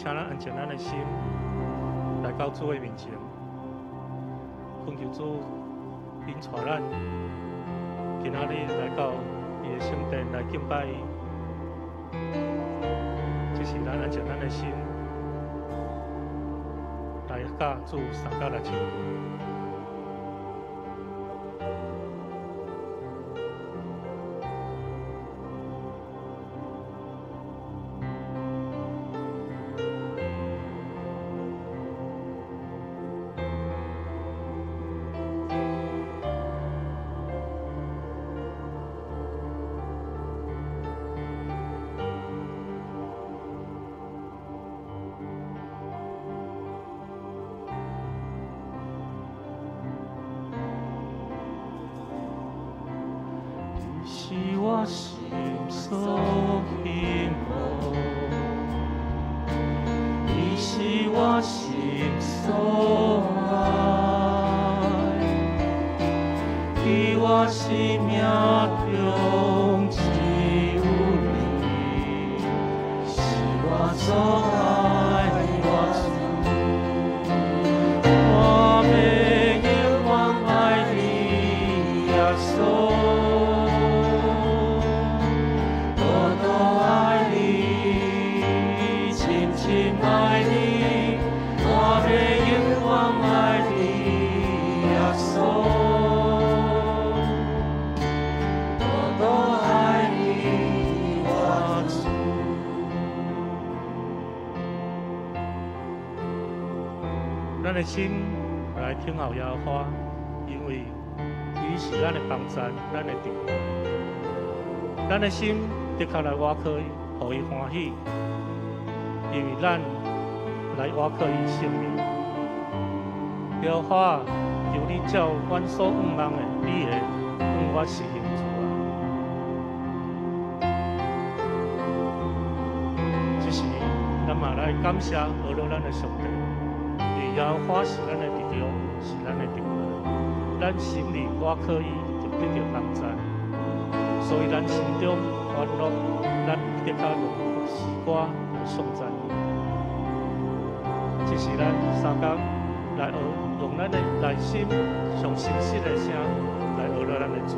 請咱按靜咱的心來到主的面前，懇求主引帶咱今仔日來到伊的聖殿來敬拜伊。這是咱按靜咱的心來佮主相佮來親近。是我心所希望，伊是我心所愛，佇我生命中只有你，是我所愛的我主，我欲永遠愛你耶穌。咱的心來聽候耶和華，因為伊是咱的幫贊，咱的盾牌。咱的心的確來倚靠伊，予伊歡喜，因為咱來倚靠伊性命。耶和華，求你照阮所向望的，你會向我施行慈愛。這時，咱嘛來感謝阿羅咱的上帝。耶和華是咱的力量，是咱的盾牌。咱心裡倚靠伊，就得著幫贊。所以咱心中歡樂，咱的確用詩歌來頌讚伊。這是咱相共來學，用咱的內心上誠實的聲來學咱的主。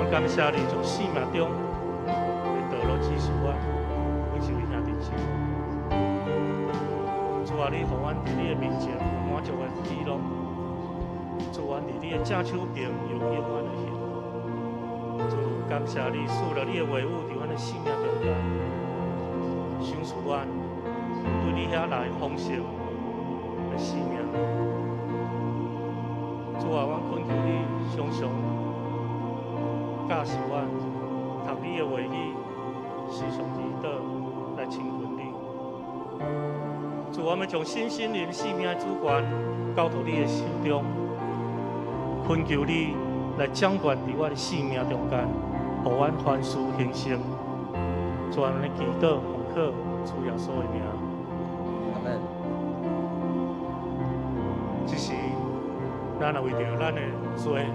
感謝你從生命中的道路指示阮，每一位兄弟姊妹。主啊，你予阮佇你的面前有滿足的喜樂。主啊，佇你的正手邊有永遠的幸福。主，感謝你賜了你的話語佇阮的生命中間，賞賜阮對你遐來豐盛的生命。主啊，阮懇求你常常教示阮，讀你的話語，時常祈禱來親近你。主，我們將身心靈、性命的主權交託你的手中，懇求你來掌權佇我的生命中間，予阮凡事興盛。主，我們祈禱奉靠主耶穌的名。阿門。這時，咱也為著咱的罪，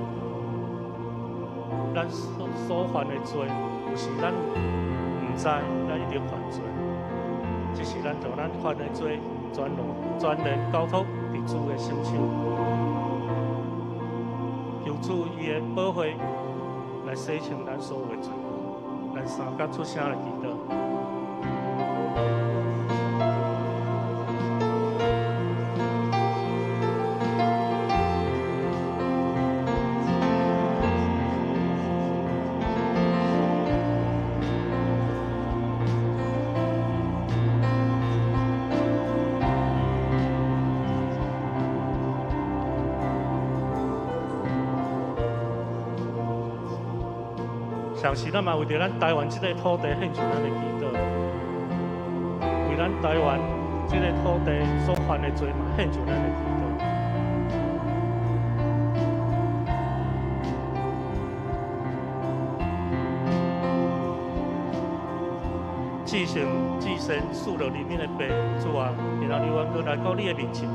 咱所犯的罪，有時咱毋知，咱一定犯罪。這是咱將咱犯的罪，全攏全然交託佇主的聖手，求主伊的寶血來洗清咱所有的罪過。咱三甲出聲來祈禱。同時，咱嘛為著咱台灣這個土地獻上咱的祈禱，為咱台灣這個土地所犯的罪嘛獻上咱的祈禱。至聖至聖賜落人民的父，主啊，今仔日阮閣來到你的面前，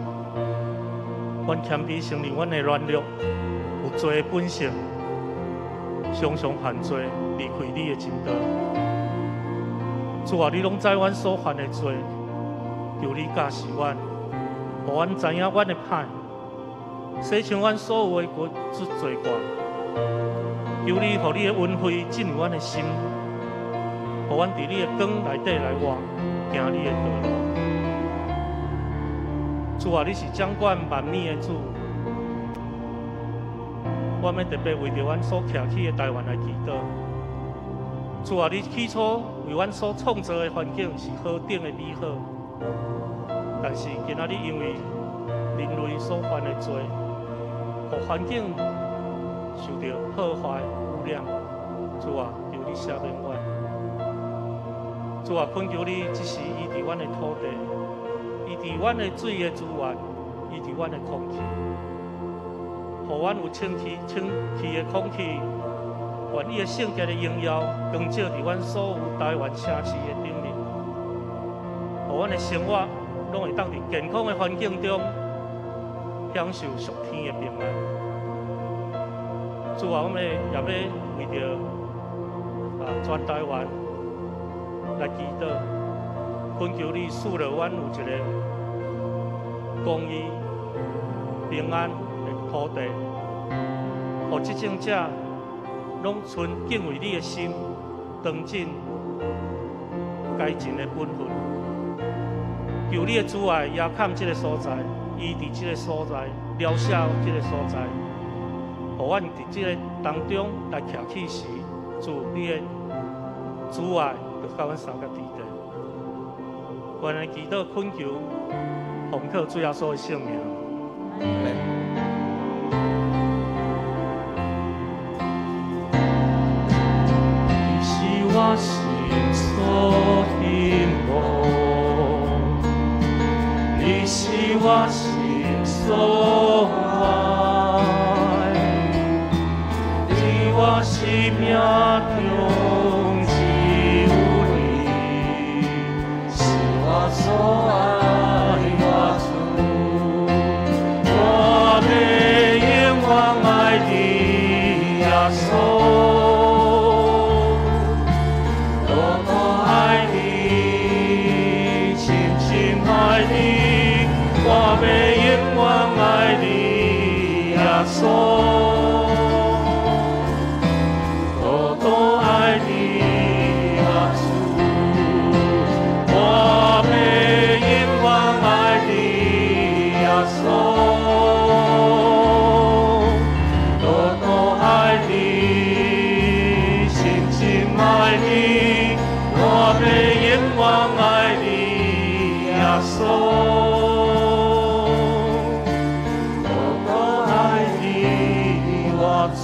阮謙卑承認阮的軟弱，罪的本性，常常犯罪，離開你的真道。主啊，你攏知阮所犯的罪，求你教示阮，予阮知影阮的歹，洗清阮所有的過罪過。求你予你的恩惠進入阮的心，予阮佇你的光內底來活，行你的道路。主啊，你是掌管萬物的主，我欲特別為著阮所徛起的台灣來祈禱。主啊，你起初為阮所創造的環境是何等的美好，但是今仔日因為人類所犯的罪，予環境受著破壞污染。主啊，求你赦免阮。主啊，懇求你這時醫治阮的土地，醫治阮的水的資源，醫治阮的空氣，予阮有清氣、清氣的空氣。願伊的聖潔的榮耀光照佇阮所有台灣城市的頂面，予阮的生活攏會當佇健康的環境中享受屬天的平安。主啊，我們也欲為著全台灣來祈禱，懇求你賜予阮有一个公義、平安的土地，予執政者攏存敬畏你的心，當盡該盡的本分。求你的慈愛壓冚這个所在，醫治這个所在，療赦這个所在，予阮佇這个當中來徛起時，主你的慈愛就佮阮相佮佇底。阮來祈禱懇求，奉靠主耶穌的聖名。你是我心所希望，你是我心所愛，佇我生命中只有你，是我所愛我主，我欲永遠愛你耶穌。多多愛你，深深愛你，我欲永遠愛你耶穌。多多愛你我主，我欲永遠愛你耶穌。多多愛你，深深愛你，我欲永遠愛你耶穌。多多愛你我主。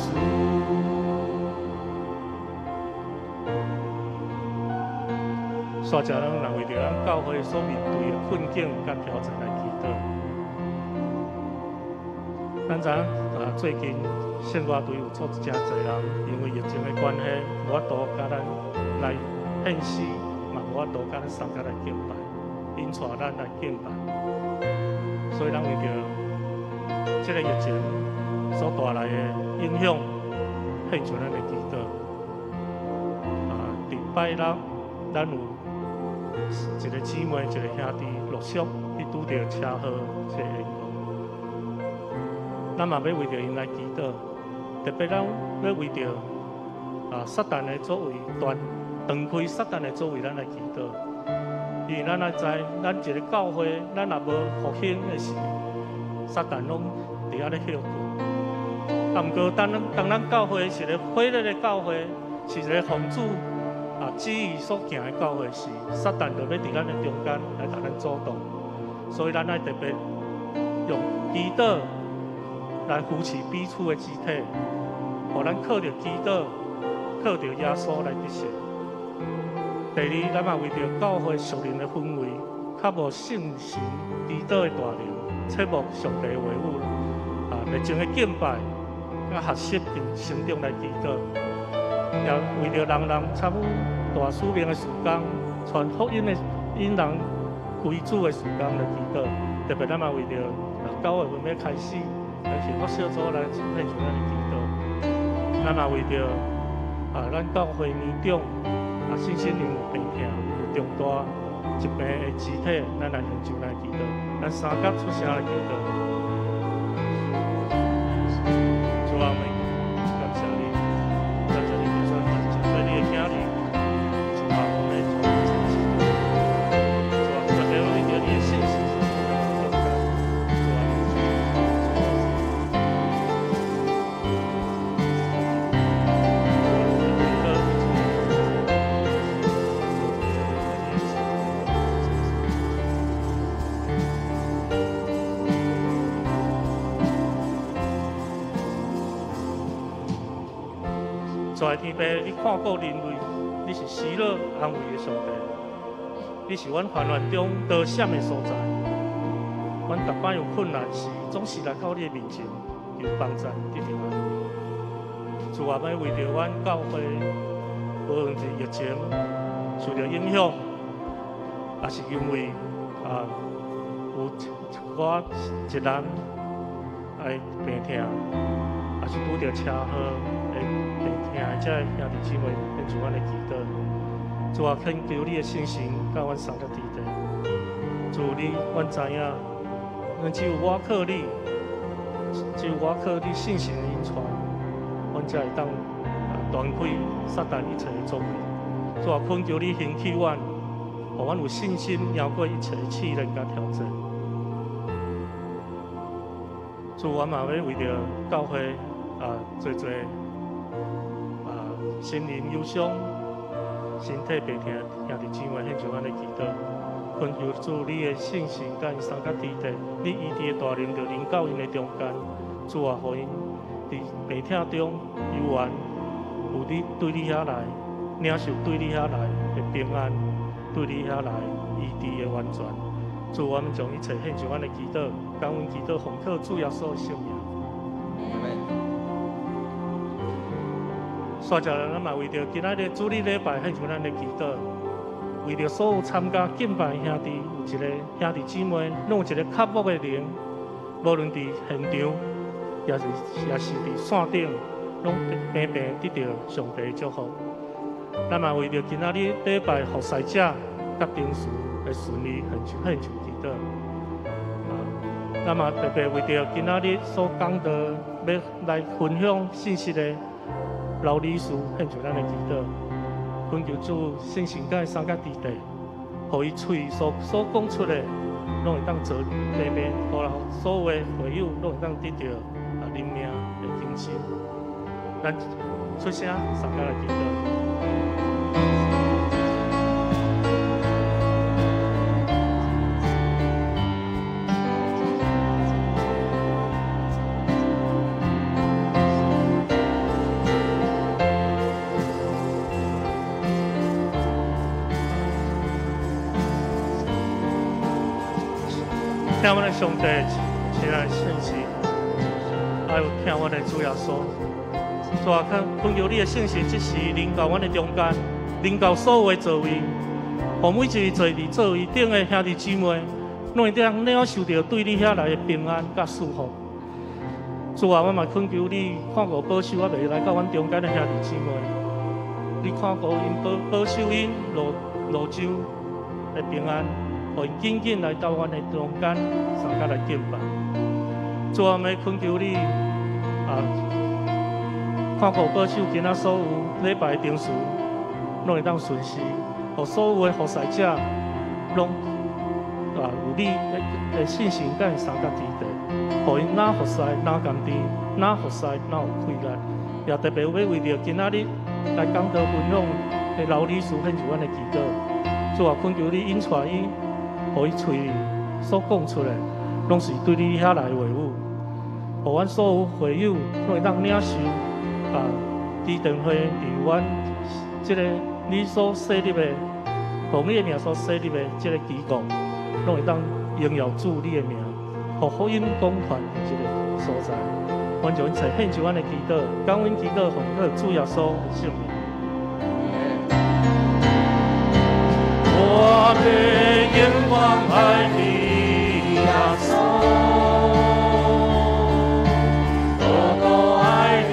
煞者咱人為著咱教會所面對的困境佮挑戰來祈禱。咱知影啊，最近聖歌隊有足誠濟人，因為疫情的關係，無法度佮咱來獻詩，嘛無法度佮咱相佮來敬拜，𪜶帶咱來敬拜。所以咱為著這个疫情所帶來的影響，獻上咱的祈禱。啊，佇拜六，咱有一个姊妹，一个兄弟陸續去拄著車禍這個緣故，咱嘛欲為著𪜶來祈禱，特別咱欲為著撒旦的作為，斷斷開撒旦的作為，咱來祈禱。因為咱愛知，咱一个教會，咱若無復興的時，撒旦攏佇遐咧歇睏。啊，毋過當咱教會是一个火熱的教會，是一个奉主旨意所行的教會時，撒旦就欲佇咱的中間來共咱阻擋，所以咱愛特別用祈禱來扶持彼此的肢體，予咱靠著祈禱、靠著耶穌來得勝。第二，咱嘛為著教會屬靈的氛圍，較無聖神祈禱的大能，切慕上帝的話語，熱情的敬拜，佮學習成長來祈禱。也為著人人參與大使命的事工，傳福音的引人歸主的事工來祈禱。特別咱嘛為著9月份欲開始，來幸福小組來獻上咱的祈禱。咱也為著啊，咱教會年長啊，身心靈有病痛、有重大疾病的肢體，咱來獻上來祈禱。咱三甲出聲來祈禱。主啊，我們感謝你，感謝你，就算做你的囝兒，主啊，我們從前祈禱。主啊，特別為著你的信心，中間，主啊，在天父，你看顧人類，你是喜樂安慰的上帝，你是阮患難中躲閃的所在。阮逐擺有困難時，總是來到你的面前求幫助，得著安慰。主啊，欲為著阮教會，無論是疫情受著影響，抑是因為啊有一寡一人愛病痛，抑是拄著車禍的病痛的這兄弟姊妹，獻上阮的祈禱。主啊，懇求你的聖神佮阮相佮佇咧。主你，阮知影，阮只有倚靠你，只有倚靠你聖神的引帶，阮才會當斷開撒旦一切的作為。主啊，懇求你興起阮，予阮有信心贏過一切的試煉佮挑戰。主，阮嘛欲為著教會啊，濟濟啊，心靈憂傷、身體病痛兄弟姊妹獻上阮的祈禱，懇求主你的聖神佮𪜶相佮佇咧，你醫治的大能就臨到𪜶的中間。主啊，予𪜶佇病痛中猶原有你對你遐來領受對你遐來的平安，對你遐來醫治的完全。主，我們將一切獻上阮的祈禱，感恩祈禱奉靠主耶穌的聖名。煞來，咱嘛為著今仔日主日禮拜獻上咱的祈禱，為著所有參加敬拜的兄弟，有一個兄弟姊妹，攏有一個渴慕的靈，無論佇現場，抑是佇線頂，攏平平得著上帝的祝福。咱嘛為著今仔日禮拜服侍者佮定時的順利獻上祈禱。啊，咱嘛特別為著今仔日所講道欲來分享信息的老理事獻上咱的祈禱，懇求主聖神佮伊相佮佇咧，予伊喙所講出的，攏會當做平平，予所有的會友攏會當得著啊靈命的更新。咱出聲，相佮來祈禱。聽阮的上帝，親愛的聖神，還有聽阮的主耶穌，主啊，懇求你的聖神，這時臨到阮的中間，臨到所有的座位，予每一位坐佇座位頂的兄弟姊妹，攏會當領受著對你遐來的平安佮祝福。主啊，我嘛懇求你看顧保守猶未來到阮中間的兄弟姊妹，你看顧𪜶保守𪜶路上的平安。予𪜶緊緊來到阮的中間，相佮來敬拜。主啊，我懇求你啊，看顧保守今仔所有禮拜的程序，攏會當順時，予所有的服侍者，攏啊有你的信心佮𪜶相佮佇咧，予𪜶若服侍若甘甜，若服侍若有氣力。也特別欲為著今仔日來講道分享的老理事獻上阮的祈禱。主啊，懇求你引帶伊。予伊喙所講出來，攏是對你遐來的話語，予阮所有會友攏會當領受啊，基甸會佇阮這個你所設立的，奉你的名所設立的這個機構，攏會當榮耀主你的名，予福音廣傳這個所在。阮將一切獻上阮的祈禱，感恩祈禱奉靠主耶穌的聖名。我的眼光愛的耶穌，多多愛你。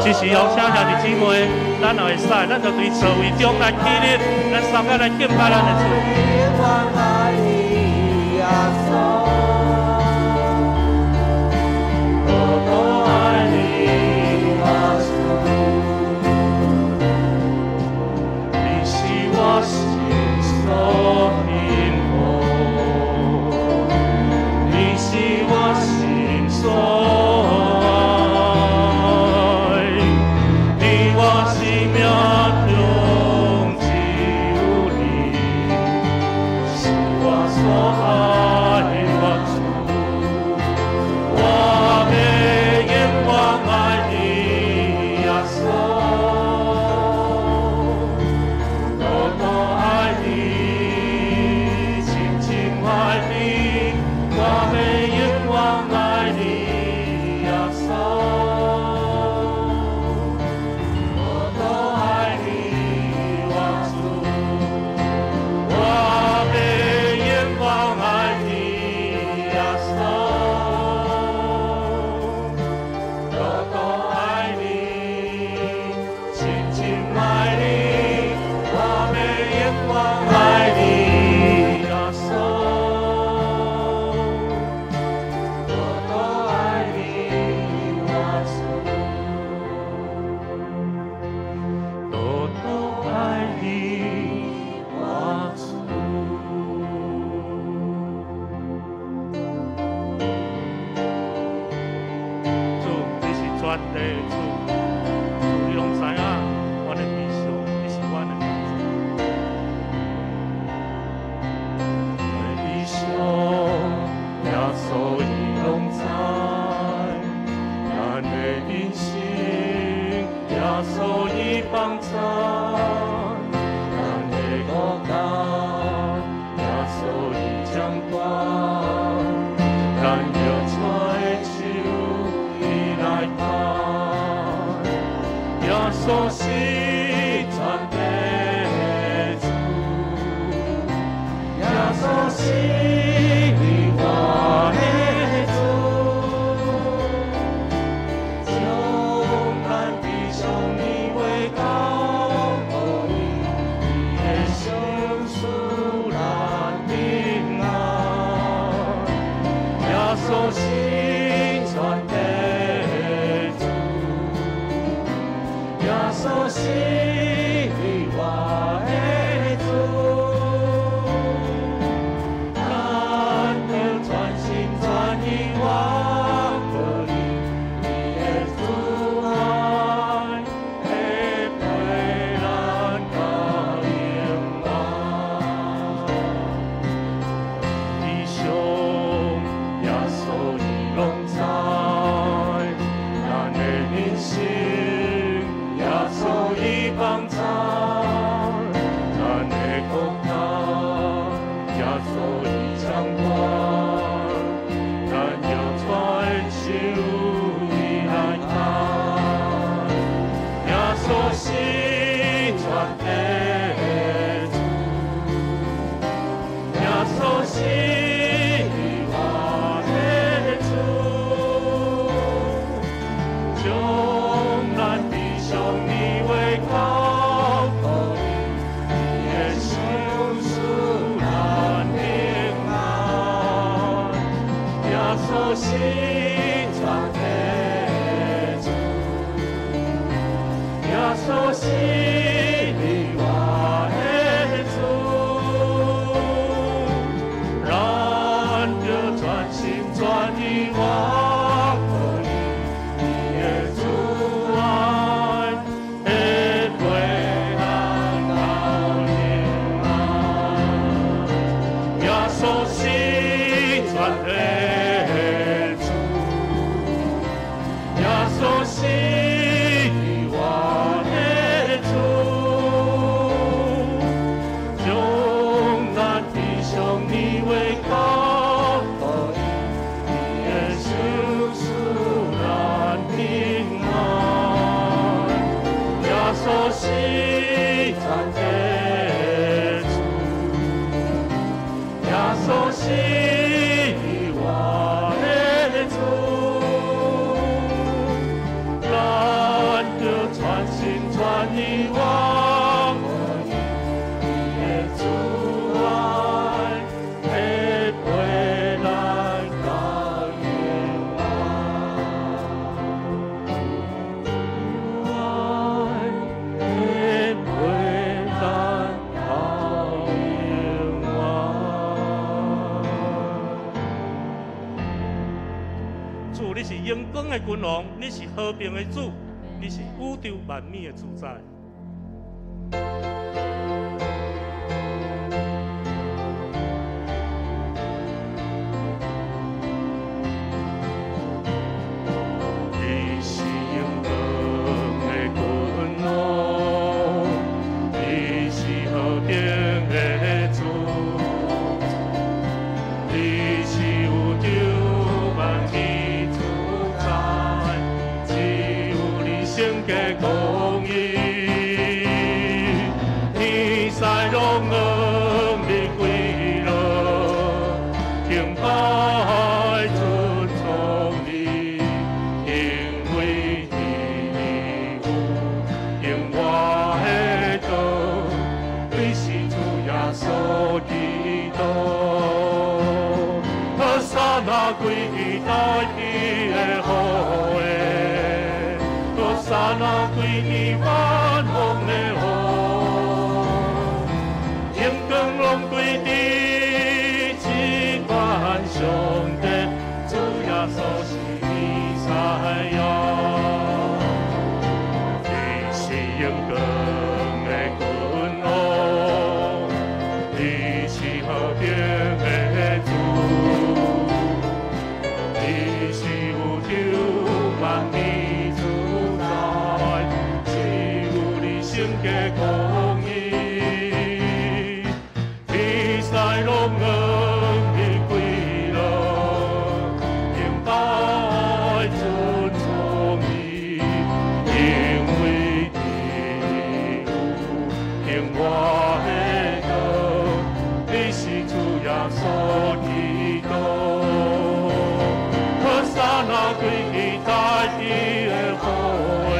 只是邀請兄弟姊妹，咱若會使，咱就佇座位中來起立，咱三個來敬拜咱的主。永遠愛你耶穌，獨獨愛你我主，你是我心所幸福，你是我心所愛，佇我生命中只有你，是我所愛我主，我欲永遠愛你耶穌。獨獨愛你，深深愛你，我欲永遠愛你耶穌。獨獨愛你我主，我欲永遠愛你耶穌。獨獨愛你，深深愛你，我欲永遠愛你耶穌。獨獨愛你我主，獨獨愛你我主。主，你是全地的主，主你攏知影，阮的悲傷，你是阮的幫助。阮的悲傷，耶穌伊攏知；咱的人生，耶穌伊幫贊；咱的孤單，耶穌伊掌管。咱約出的手，伊來牽。耶穌是全地的主，耶穌是我的主，將咱悲傷的話交予伊，伊會賞賜咱平安。耶穌是全地的主，耶穌是我的主，咱著全心全意倚靠伊，伊的慈愛會陪咱到永遠。悲傷，耶穌伊攏知；咱的人生，耶穌伊幫贊；咱的孤單，耶穌伊掌管。咱約出的手，伊來牽。耶穌是全地的主，耶穌是我的主，將咱悲傷的話交予伊，伊會賞賜咱平安。耶穌是全地的主，耶穌是我的主，咱著全心全意倚靠伊，伊的慈愛會陪咱到永遠。耶穌是全地的主，耶穌是我的主，你我予伊的慈爱会陪咱到永远，爱会陪咱到永远。主，你是荣光的君王，你是和平的主，你是宇宙萬物的主宰。你是榮光的君王，你是和平的主，你是宇宙萬物主宰，只有你聖潔公義，天使攏恩你歸樂，敬拜尊崇你，因為你有永活的道，你是主耶穌基督。和散那歸大地的好的，和散那歸地萬王的王，榮光攏歸佇至高上帝，主耶穌是彌賽亞。你是榮光的君王，你是和平的主，你是宇宙萬物主宰，只有你聖潔公義，天使攏恩你歸樂，敬拜尊崇你，因為你有永活的道，你是主耶穌基督。和散那歸大地的好的，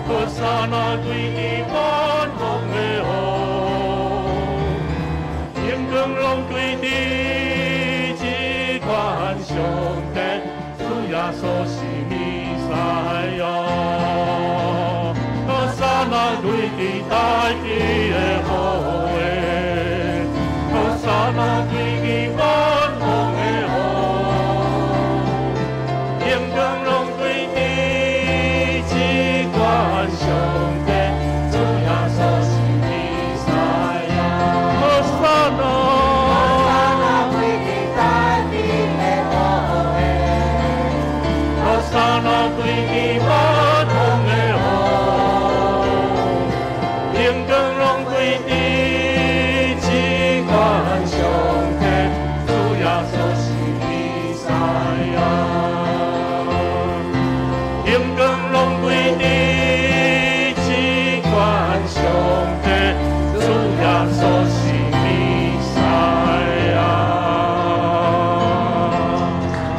和散那歸萬王的王，榮光攏歸佇至高上帝，主耶穌是彌賽亞。和散那歸大地的好的，和散那歸萬王的王，榮光攏歸佇至高上帝，主耶穌是彌賽亞。和散那，歸大地的好的，和散那歸萬王的王，榮光攏歸佇至高上帝，主耶穌是彌賽亞。榮光攏歸佇至高上帝，主耶穌是彌賽亞。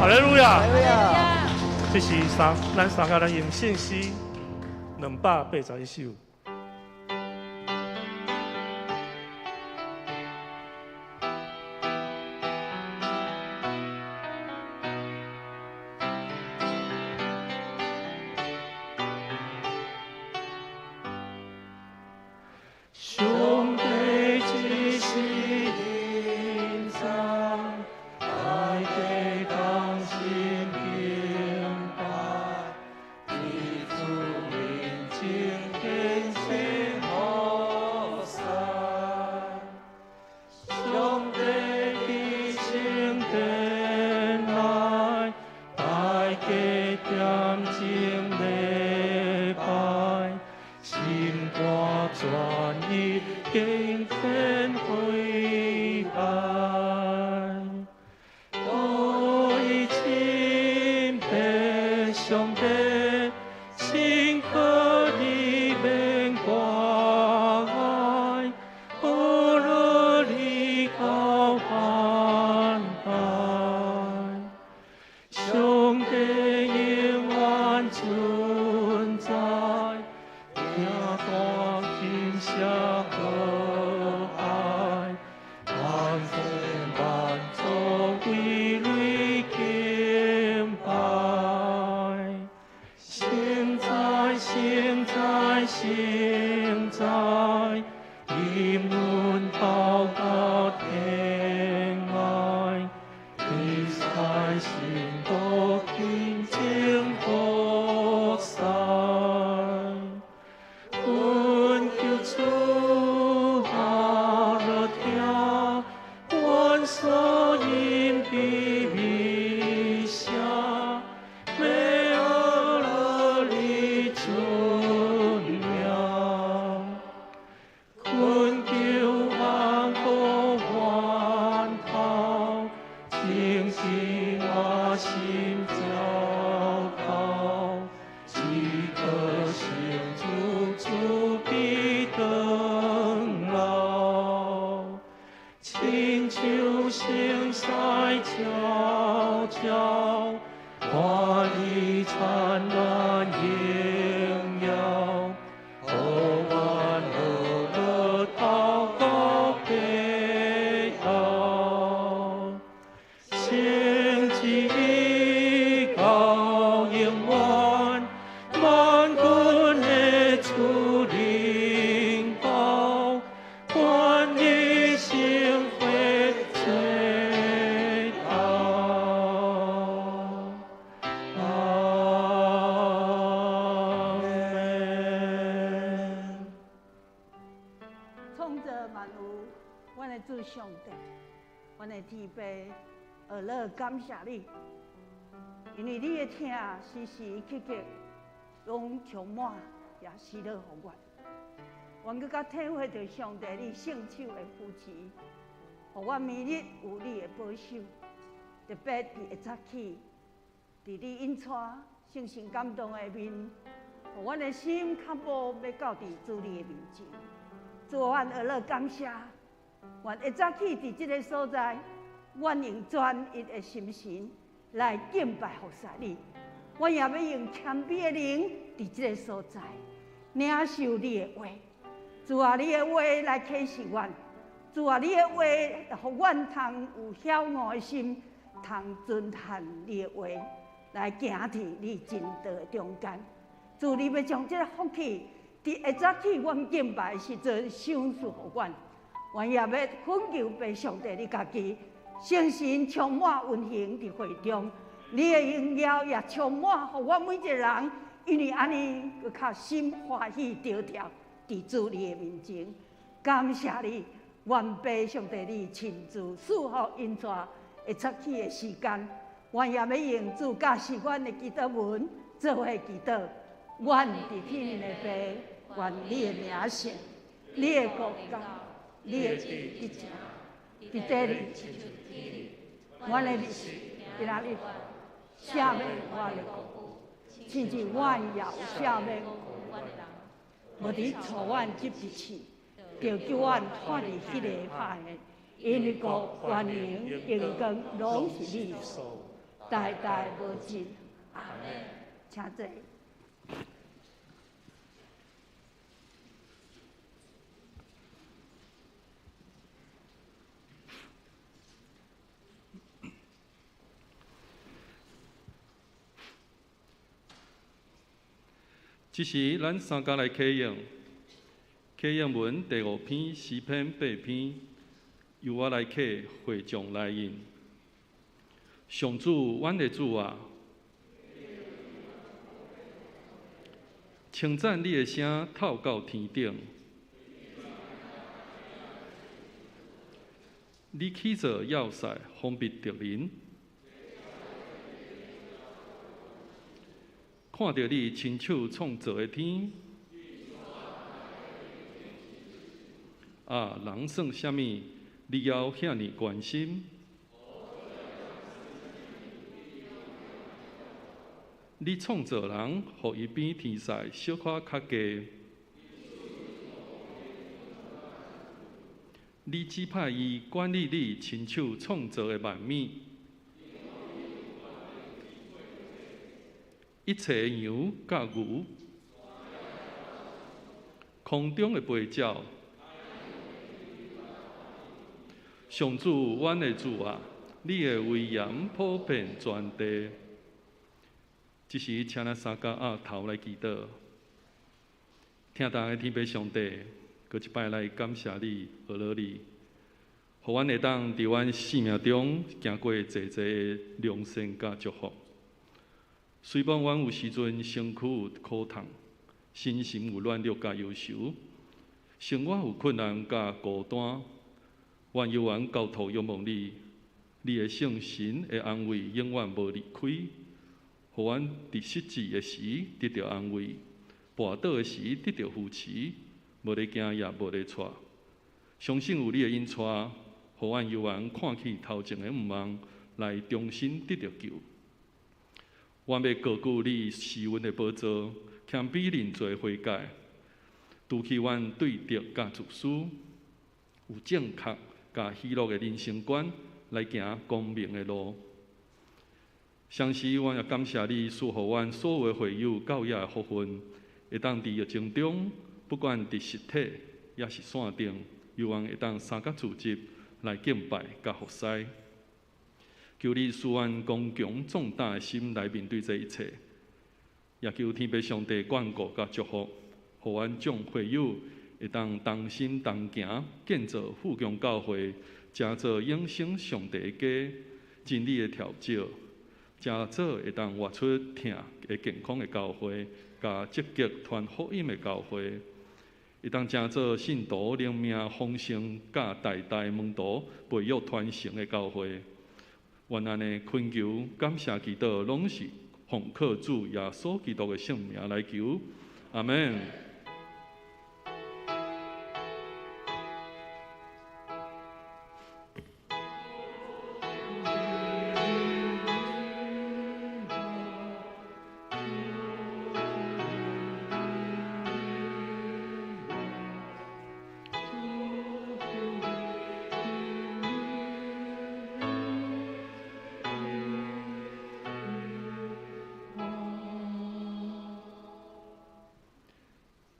哈利路亞！這是三，咱三個人用信詩281首。上帝只是隱藏，大家同心敬拜，佇主面前獻上服侍。上帝佇聖殿內，大家點鐘禮拜，心肝全意敬天悔改。對親爸上帝，心可你免掛礙，無論你到萬代，上帝永遠存在。聖哉，引阮到甲天愛，彼在聖道平靜服侍，懇求主阿樂聽，阮所吟的美聲，欲阿樂你尊名，懇求萬國萬頭，傾聽我心禱告，這顆心主主必長老，親像星矢皎皎，看伊燦爛榮耀，予阮呵樂禱告白頭，聖旨到永遠，萬軍的主臨到，願一生活最頭。阿門。創造萬有，阮的主上帝，阮的天父，阿樂感謝你，因為你的疼時時刻刻攏充滿，也喜樂予阮。阮閣較體會著上帝你聖手的扶持，予阮每日有你的保守，特別佇下早起，佇你引帶聖神感動的面，予阮的心較無欲到佇主你的面前。主啊，阮阿樂感謝，願下早起佇這个所在，阮用專一的心神來敬拜服侍你。阮也欲用謙卑的靈，佇這个所在領受你的話。主啊，你的話來啟示阮。主啊，你的話，予阮通有曉悟的心，通遵行你的話，來行佇你真道的中間。主，你欲將這个福氣，佇下早起阮敬拜的時陣賞賜予阮。阮也欲懇求父上帝你家己，聖神充滿運行佇會中，你的榮耀也充滿，予阮每一個人，因為按呢，閣較心歡喜著跳佇主你的面前。感謝你，願父上帝你親自賜福引帶下早起的時間，阮也欲用主教示阮的祈禱文做伙祈禱。阮佇天的父，願你的名聖，你的國到，你的旨意成，佇地裡，阮的日食今仔日赦免阮的過，親像阮也有赦免無佇予阮入佇試，著救阮脫離彼個歹的，因為國、權能、榮光，攏是你所，代代無盡。阿門。請坐。這時，咱三家來啟應，啟應文第五篇詩篇八篇，由我來啟，會眾來應。上主，阮的主啊，稱讚你的聲透到天頂，你起造要塞，防備敵人。看著你親手創造的天，啊，人算啥物？你猶遐爾關心？你創造人，予伊比天使小可較低。你指派伊管理你親手創造的萬物。一切羊佮牛，空中的飛鳥，上主，阮的主啊，你的威嚴普遍全地。這時，請咱三家阿頭來祈禱。疼逐的天父上帝，閣一擺來感謝你，阿樂你，予阮會當佇阮生命中行過濟濟的良善佮祝福。雖罔阮有時陣身軀有苦痛，身心有軟弱佮憂愁，生活有困難佮孤單，阮猶原交託仰望你，你的聖神的安慰永遠無離開，予阮佇失志的時得著安慰，跋倒的時得著扶持，無咧驚也無咧掣。相信有你的引帶，予阮猶原看起頭前的向望，來重新得著救。阮欲高舉你施恩的寶座，謙卑認罪悔改，除去阮對敵佮自私，有正確佮喜樂的人生觀，來行光明的路。同時，阮也感謝你賜予阮所有的會友教友的福分，會當佇疫情中，不管佇實體抑是線頂，猶原會當三角組織來敬拜佮服侍。求你賜阮剛強壯膽的心來面對這一切，也求天父上帝眷顧佮祝福，予阮眾會友會當同心同行，建造富強教會，成做永生上帝的家，真理的調酒，成做會當活出疼的健康的教會，佮積極傳福音的教會，會當成做信徒靈命豐盛、佮代代門徒培育傳承的教會。願按呢懇求、感謝祈禱，攏是奉靠主耶穌基督的聖名來求，阿們。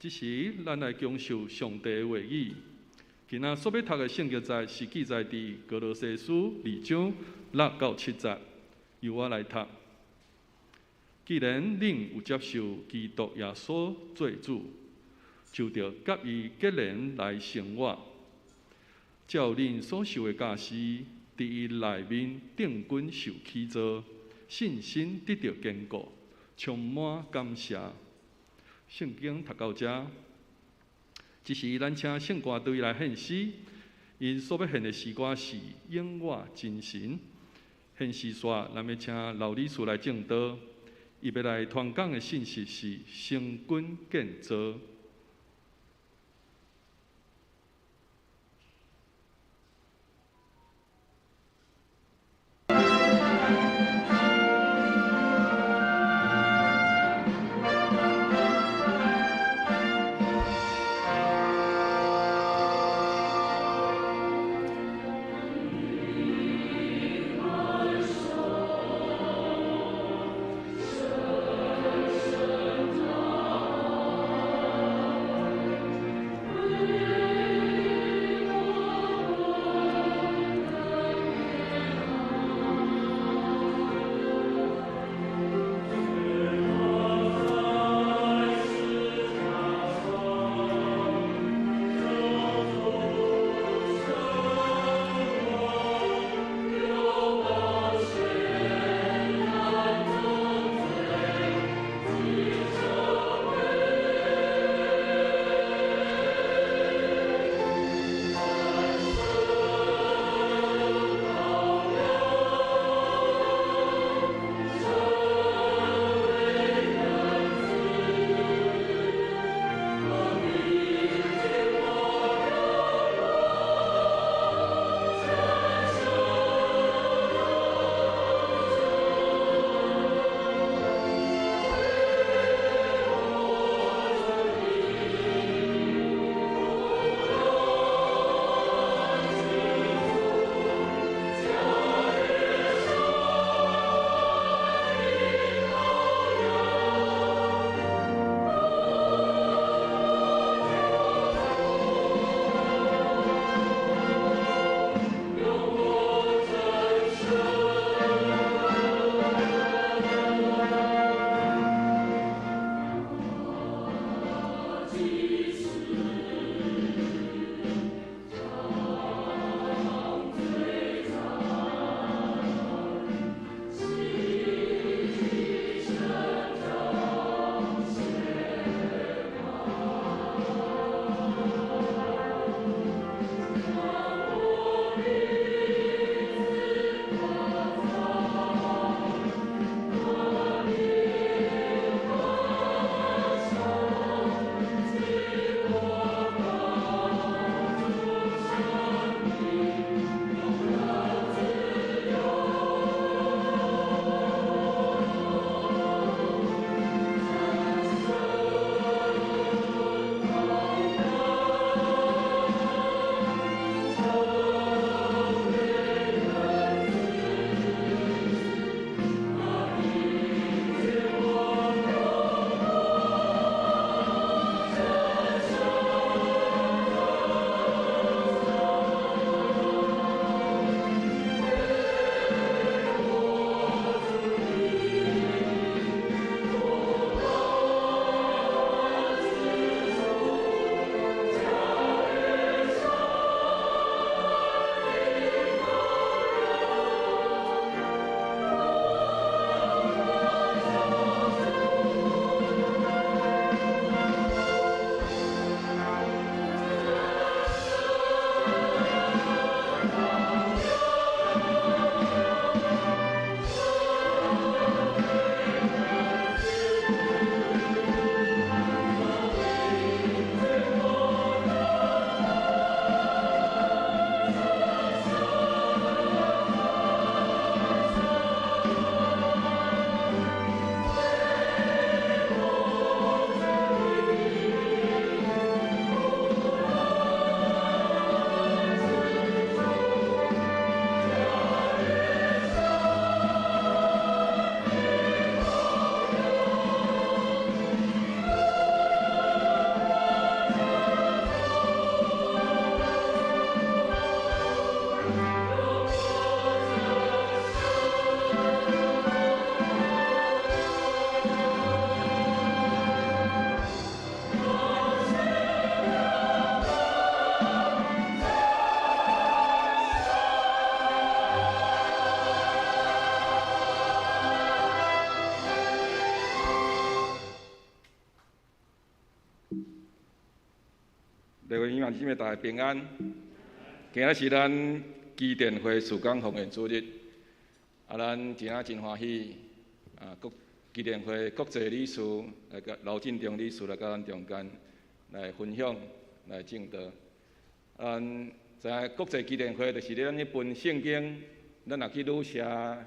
這時，咱來享受上帝的話語。今仔所欲讀的聖經節是記載佇歌羅西書2章6到7節，由我來讀。既然恁有接受基督耶穌做主，就著佮伊結連來生活。照恁所受的教示，佇伊內面定根受起造，信心得著堅固，充滿感謝。聖經讀到遮，這時咱請聖歌隊來獻詩，𪜶所欲獻的詩歌是《永我真神》。獻詩煞，咱欲請老理事來證道，伊欲來傳講的信息是生根建造。各位兄弟姊妹，大家平安。今仔是咱基甸會事工奉獻主日，啊，咱今仔真歡喜，啊，國基甸會國際理事來佮劉進忠理事來佮咱中間來分享、來證道。咱知影國際基甸會就是咧咱咧分聖經，咱若去旅社，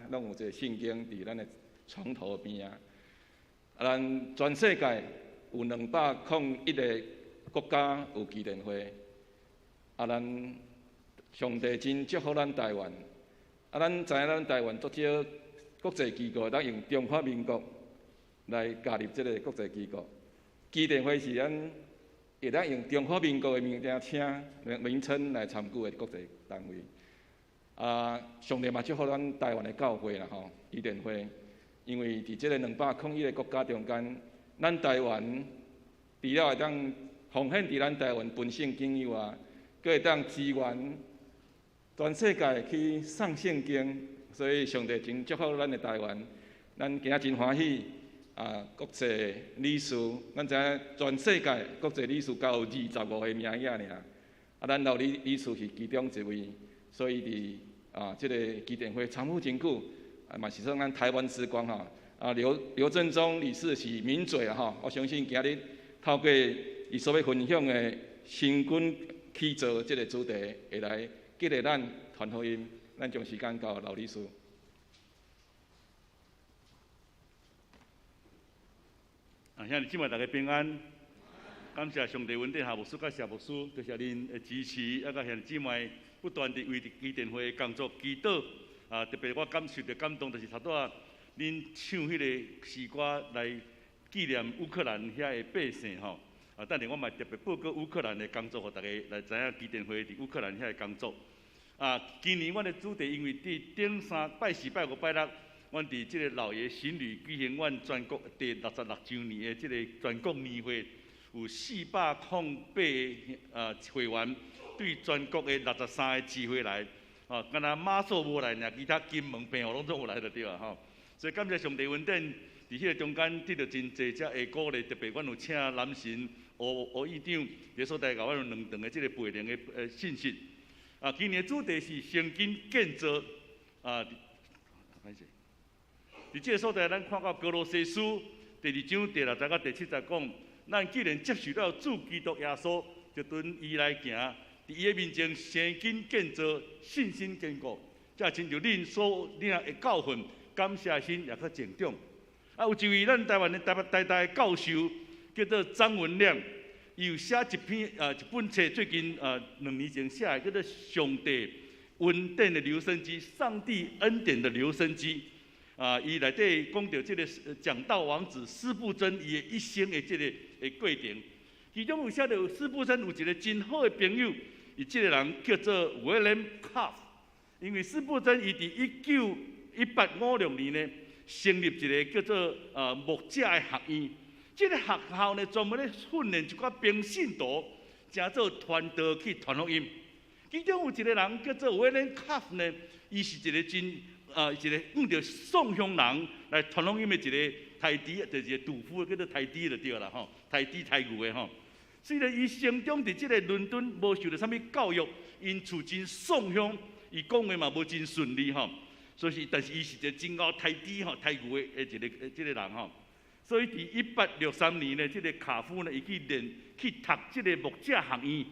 攏有一個聖經佇咱的床頭邊仔。啊，咱全世界有201個國家有基甸會，啊，咱上帝真祝福咱台灣，啊，咱知影咱台灣足少國際機構，咱用中華民國來加入這個國際機構。基甸會是咱會當用中華民國的名稱、名稱來參與的國際單位。啊，上帝嘛祝福咱台灣的教會啦吼，基甸會，因為佇這個201個國家中間，咱台灣除了會當奉獻佇咱台灣分聖經以外，閣會當支援全世界去送聖經，所以上帝真祝福咱的台灣。咱今仔真歡喜啊！國際理事，咱知影全世界國際理事敢有25個名額爾，啊，咱劉理事是其中一位，所以佇啊這個基甸會參與真久，啊嘛是算咱台灣之光吼。啊，劉振中理事是名嘴啊吼，我相信今日透過伊所欲分享的新軍起造這個主題，會來激勵咱傳福音。咱將時間交劉理事。啊，兄弟姊妹，大家平安。感謝上帝恩典，夏牧師佮謝牧師，多謝恁的支持，啊，佮兄弟姊妹不斷地為基甸會的工作祈禱。啊，特別我感受著感動，就是頭拄仔恁唱彼个詩歌來紀念烏克蘭遐个百姓吼。啊，等下我嘛特別報告烏克蘭的工作，予大家來知影基甸會佇烏克蘭遐个工作。啊，今年阮的主題因為佇頂三拜四、拜五、拜六，阮佇這个老爺行旅舉行阮全國第66週年的這个全國年會，有408会员，对全国的63个支会来，啊，敢若妈祖无来，尔其他金门、澎湖拢总有来就对啊吼。所以感谢上帝恩典，伫彼个中间得著真济遮的鼓励，特别阮有请男神吴吴院长，伫所在共阮有两段的这个培灵的信息。啊，今年的主题是生根建造，啊，歹势。伫这个所在，咱看到歌罗西书第二章第六节到第七节讲，咱既然接受了主基督耶稣，就跟伊来行，伫伊的面前生根建造，信心坚固，才亲像恁所领的教训，感谢心也阁增长。啊，有一位咱台湾的台北台大的教授，叫做张文亮，伊有写一篇啊一本册，最近2年前写的，叫做《上帝恩典的留声机》，上帝恩典的留声机。啊，伊内底讲著这个讲道王子司布真伊的一生的这个的过程，其中有写著司布真有一个真好的朋友，伊这个人叫做 William Cuff，因为司布真伊伫1856年呢，成立一个叫做牧者的学院，这个学校呢专门咧训练一寡平信徒，成做传道去传福音。其中有一个人叫做 William Cuff 呢，伊是一个真一个向著宋乡人来传福音的一个刣猪，就是一个屠夫，叫做刣猪就对啦吼，刣猪刣牛的吼。虽然伊成长伫这个伦敦，无受著啥物教育，𪜶厝真丧乡，伊讲话嘛无真顺利吼。所以，但是伊是一个真𠢕刣猪吼、刣牛的一个这个人吼。所以伫1863年呢，这个卡夫呢，伊去练去读这个牧者学院。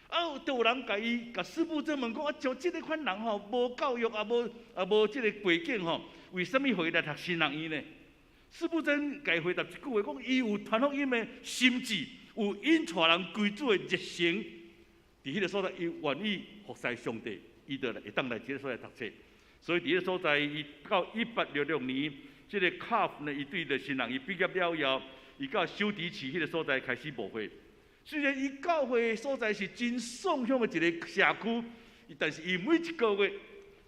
啊，就有人共伊共司布真问讲啊，像这个款人吼，无教育也无也无这个背景吼，为啥物会来读神学院呢？司布真共伊回答一句话，讲伊有传福音的心志，有引带人归主的热诚，伫彼个所在，伊愿意服侍上帝，伊就会当来这个所在读册。所以伫彼个所在，伊到1866年，这个卡夫呢，伊对著神学院毕业了以后，伊到修迪奇彼个所在开始牧会。虽然伊教会的所在是真丧乡的一个社区，但是伊每一个月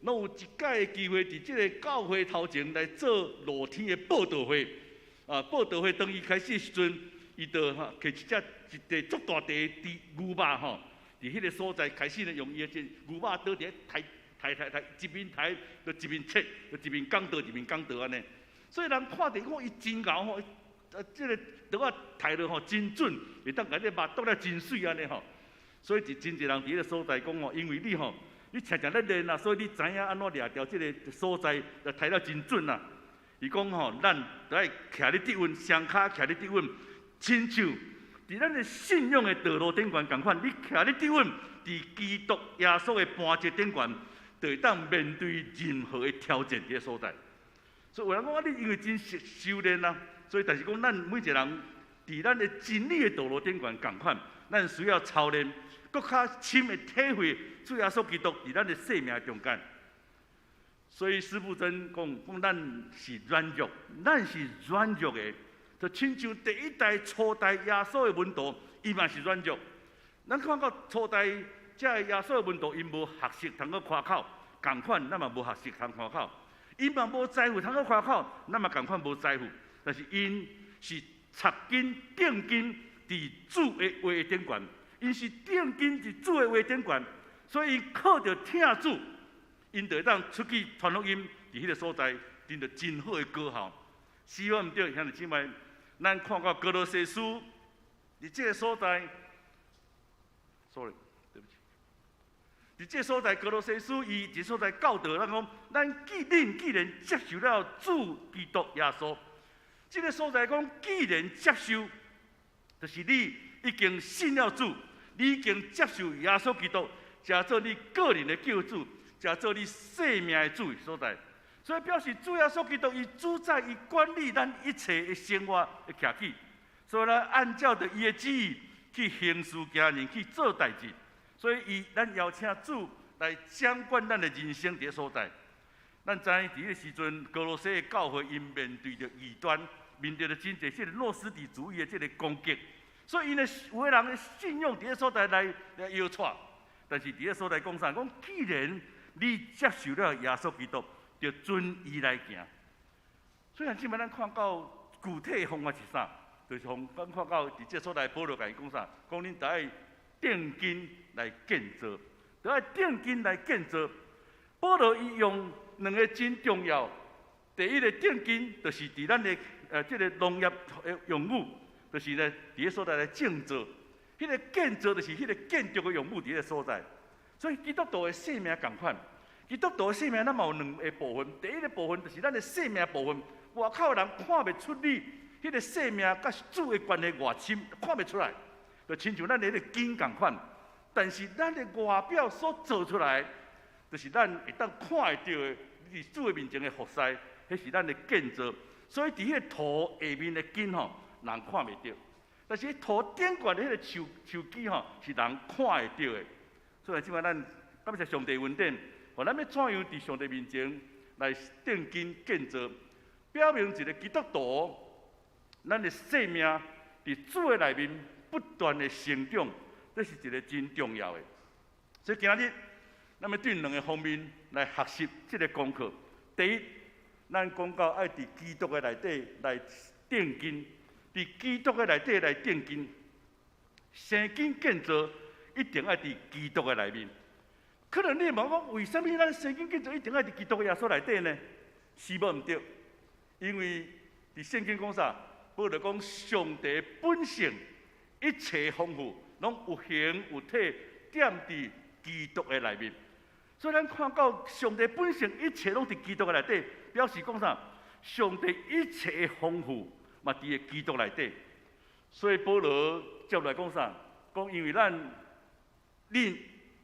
拢有一摆的机会，伫这个教会头前来做露天的布道会。啊，布道会当伊开始的时阵，伊就哈提一只一块足大块的猪牛肉吼，伫彼个所在开始呢，用伊的这牛肉刀伫咧刣刣刣刣，一面刣就一面切，就一面讲道一面讲道按呢。所以人看著讲伊真𠢕吼。这个刀仔刣落吼真准，会当共这肉剁了真媠按呢吼。所以就真济人伫彼个所在讲吼，因为你吼，你常常咧练啊，所以你知影按怎掠著这个所在，就刣了真准啊。伊讲吼，咱著爱徛咧得稳，双跤徛咧得稳，亲像伫咱的信仰的道路顶悬仝款，你徛咧得稳，伫基督耶稣的磐石顶悬，就会当面对任何的挑战伫个所在。所以有人讲啊，你因为真熟修炼啊。所以，但是讲，咱每一个人伫咱的真理的道路顶悬仝款，咱需要操练，阁较深的体会主耶稣基督伫咱的生命中间。所以，司布真讲讲，咱是软弱，咱是软弱的，就亲像第一代初代耶稣的门徒，伊嘛是软弱。咱看到初代这个耶稣的门徒，𪜶无学识通阁夸口，仝款咱嘛无学识通夸口，𪜶嘛无财富通阁夸口，咱嘛仝款无财富。但是𪜶是插根定根伫主的话顶悬，𪜶是定根伫主的话顶悬，所以靠著疼主，𪜶就会当出去传福音，伫彼个所在，得著真好的果效。是无毋对，兄弟姊妹，咱看到歌罗西书伫这个所在，sorry，对不起，伫这个所在，歌罗西书伊这所在教导咱讲，咱既恁既然接受了主基督耶稣。这个所在讲，既然接受，就是你已经信了主，你已经接受耶稣基督，成做你个人的救主，成做你生命的主的所在。所以表示主耶稣基督伊主宰伊管理咱一切的生活的徛起。所以咱按照著伊的旨意去行事行人去做代志。所以伊咱邀请主来掌管咱的人生伫个所在。咱知影伫彼个时阵，歌罗西的教会𪜶面对著异端，面对著真济这个诺斯底主义的这个攻击，所以𪜶的有的人的信仰伫个所在来来摇掣。但是伫个所在讲啥？讲既然你接受了耶稣基督，就遵伊来行。虽然这摆咱看到具体的方法是啥？就是從咱看到佇這所在，保羅共𪜶講啥？講恁著愛定根來建造，著愛定根來建造。保羅伊用兩个真重要，第一个定根，就是佇咱的這个農業的用語，就是咧佇个所在來種植。彼个建造就是彼个建築的用語佇彼个所在。所以基督徒的生命仝款，基督徒的生命咱嘛有兩个部分。第一个部分就是咱的生命部分，外口的人看袂出你彼个生命佮主的關係偌深，看袂出來，就親像咱的彼个根仝款。但是咱的外表所做出來，就是咱會當看會著的，佇主的面前的服侍，彼是咱的建造。所以佇彼个土下面的根吼，人看袂著；但是土頂懸的彼个樹樹枝吼，是人看會著的。所以這擺咱感謝上帝恩典，予咱欲怎樣佇上帝面前來定根建造，表明一个基督徒，咱的生命佇主的內面不斷的成長，這是一个真重要的。所以今日，咱欲對兩个方面來學習這个功課。第一，咱講到愛佇基督的內底來定根，佇基督的內底來定根，生根建造一定愛佇基督的內面。可能你會問講，為啥物咱生根建造一定愛佇基督的耶穌內底呢？是無毋對，因為佇聖經講啥？保羅講上帝本性一切豐富，攏有形有體，踮佇基督的內面。所以咱看到上帝本性一切攏佇基督的內底，表示講啥？上帝一切的豐富嘛佇个基督內底。所以保羅接落來講啥？講因為咱恁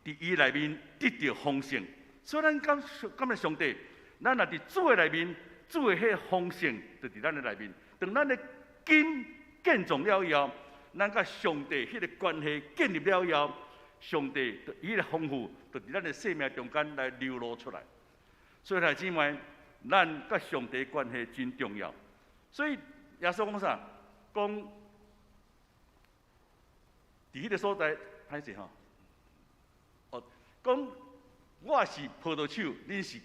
佇伊內面得著豐盛，所以咱感感謝上帝，咱若佇主的內面，主的彼个豐盛就佇咱的內面。當咱的根建壯了以後，咱佮上帝彼个關係建立了以後，上帝伊个豐富就佇咱的生命中間來流露出來。所以兄弟姊妹，咱佮上帝關係真重要。所以耶穌講啥？講佇彼个所在，歹勢吼。哦，講我是葡萄樹，恁是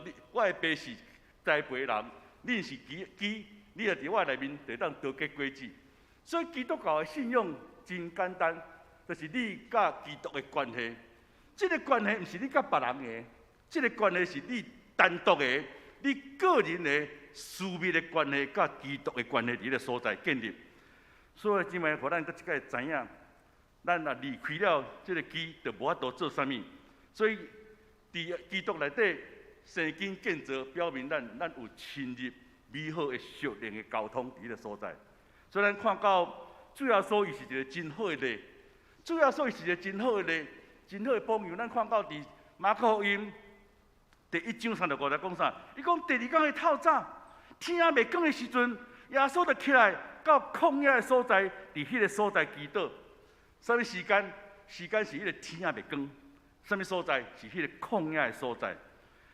你我的爸是栽培人，恁是枝枝，你若佇我內面，就會當多結果子。所以基督教的信仰真簡單，就是你佮基督的關係。這个關係毋是你佮別人的，這个關係是你單獨的，你個人的私密的關係，佮基督的關係佇彼个所在建立。所以姊妹，予咱閣一擺知影，咱若離開了這个枝，就無法度做啥物。所以佇基督內底生根建造，表明咱咱有親密美好的屬靈的交通佇彼个所在。所以咱看到主耶穌伊是一个真好的例，主耶穌伊是一个真好的例，真好的榜樣。咱看到佇馬可福音第一章三十五節講啥？伊講第二工的透早，天猶未光的時陣，耶穌就起來到曠野的所在，佇彼个所在祈禱。啥物時間？時間是彼個天猶未光。啥物所在？是彼个曠野的所在。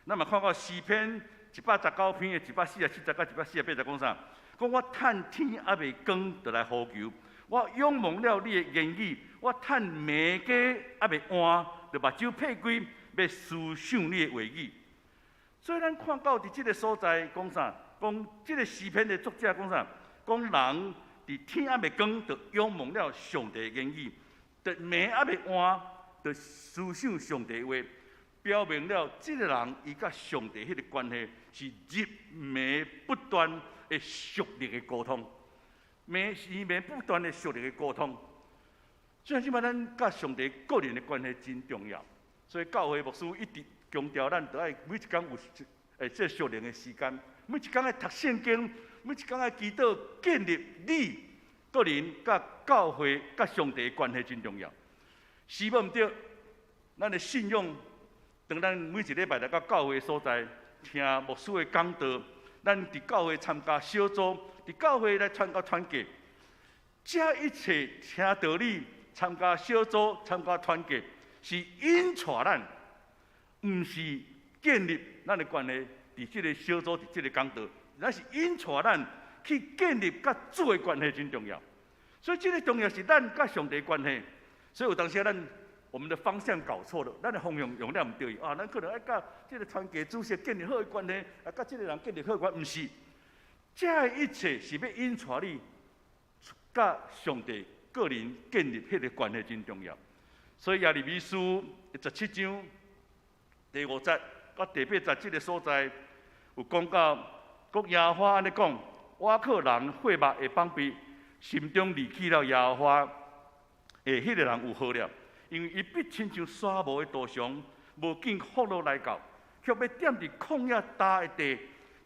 咱嘛看到詩篇119篇的147節到148節講啥？講我趁天猶未光，就來呼求；我仰望了你的言語，我趁暝更猶未晏，就目睭擘開，欲思想你的話語。所以咱看到佇這个所在講啥？講這个詩篇的作者講啥？講人佇天猶未光，就仰望了上帝的言語；佇暝猶未晏，就思想上帝的話，表明了這个人伊佮上帝彼个關係是日暝不斷的屬靈的溝通，暝時暝不斷的屬靈的溝通。所以這擺咱佮上帝個人的關係真重要。所以教會牧師一直強調，咱著愛每一工有這屬靈的時間，每一工愛讀聖經，每一工愛祈禱，建立你個人佮教會、佮上帝的關係真重要。是無毋對，咱的信仰，當咱每一禮拜來到教會所在，聽牧師的講道，咱佇教會參加小組，佇教會來參加團契，這一切聽道理、參加小組、參加團契，是引帶咱，毋是建立咱的關係。佇這个小組，佇這个講道，咱是引帶咱去建立佮主的關係真重要。所以這个重要是咱佮上帝關係。所以有當時咱我們的方向搞錯了，咱的方向用了毋對啊！咱可能愛佮這个團契主席建立好的關係，啊，佮這个人建立好的關係，毋是。這一切是欲引帶你佮上帝個人建立彼个關係真重要。所以耶利米書17章第5節佮第8節這个所在有講到，講耶和華按呢講：倚靠人血肉的膀臂，心中離棄了耶和華的彼个人有禍了，因為伊必親像沙漠的杜松，無見福樂來到，卻欲踮佇曠野焦的地，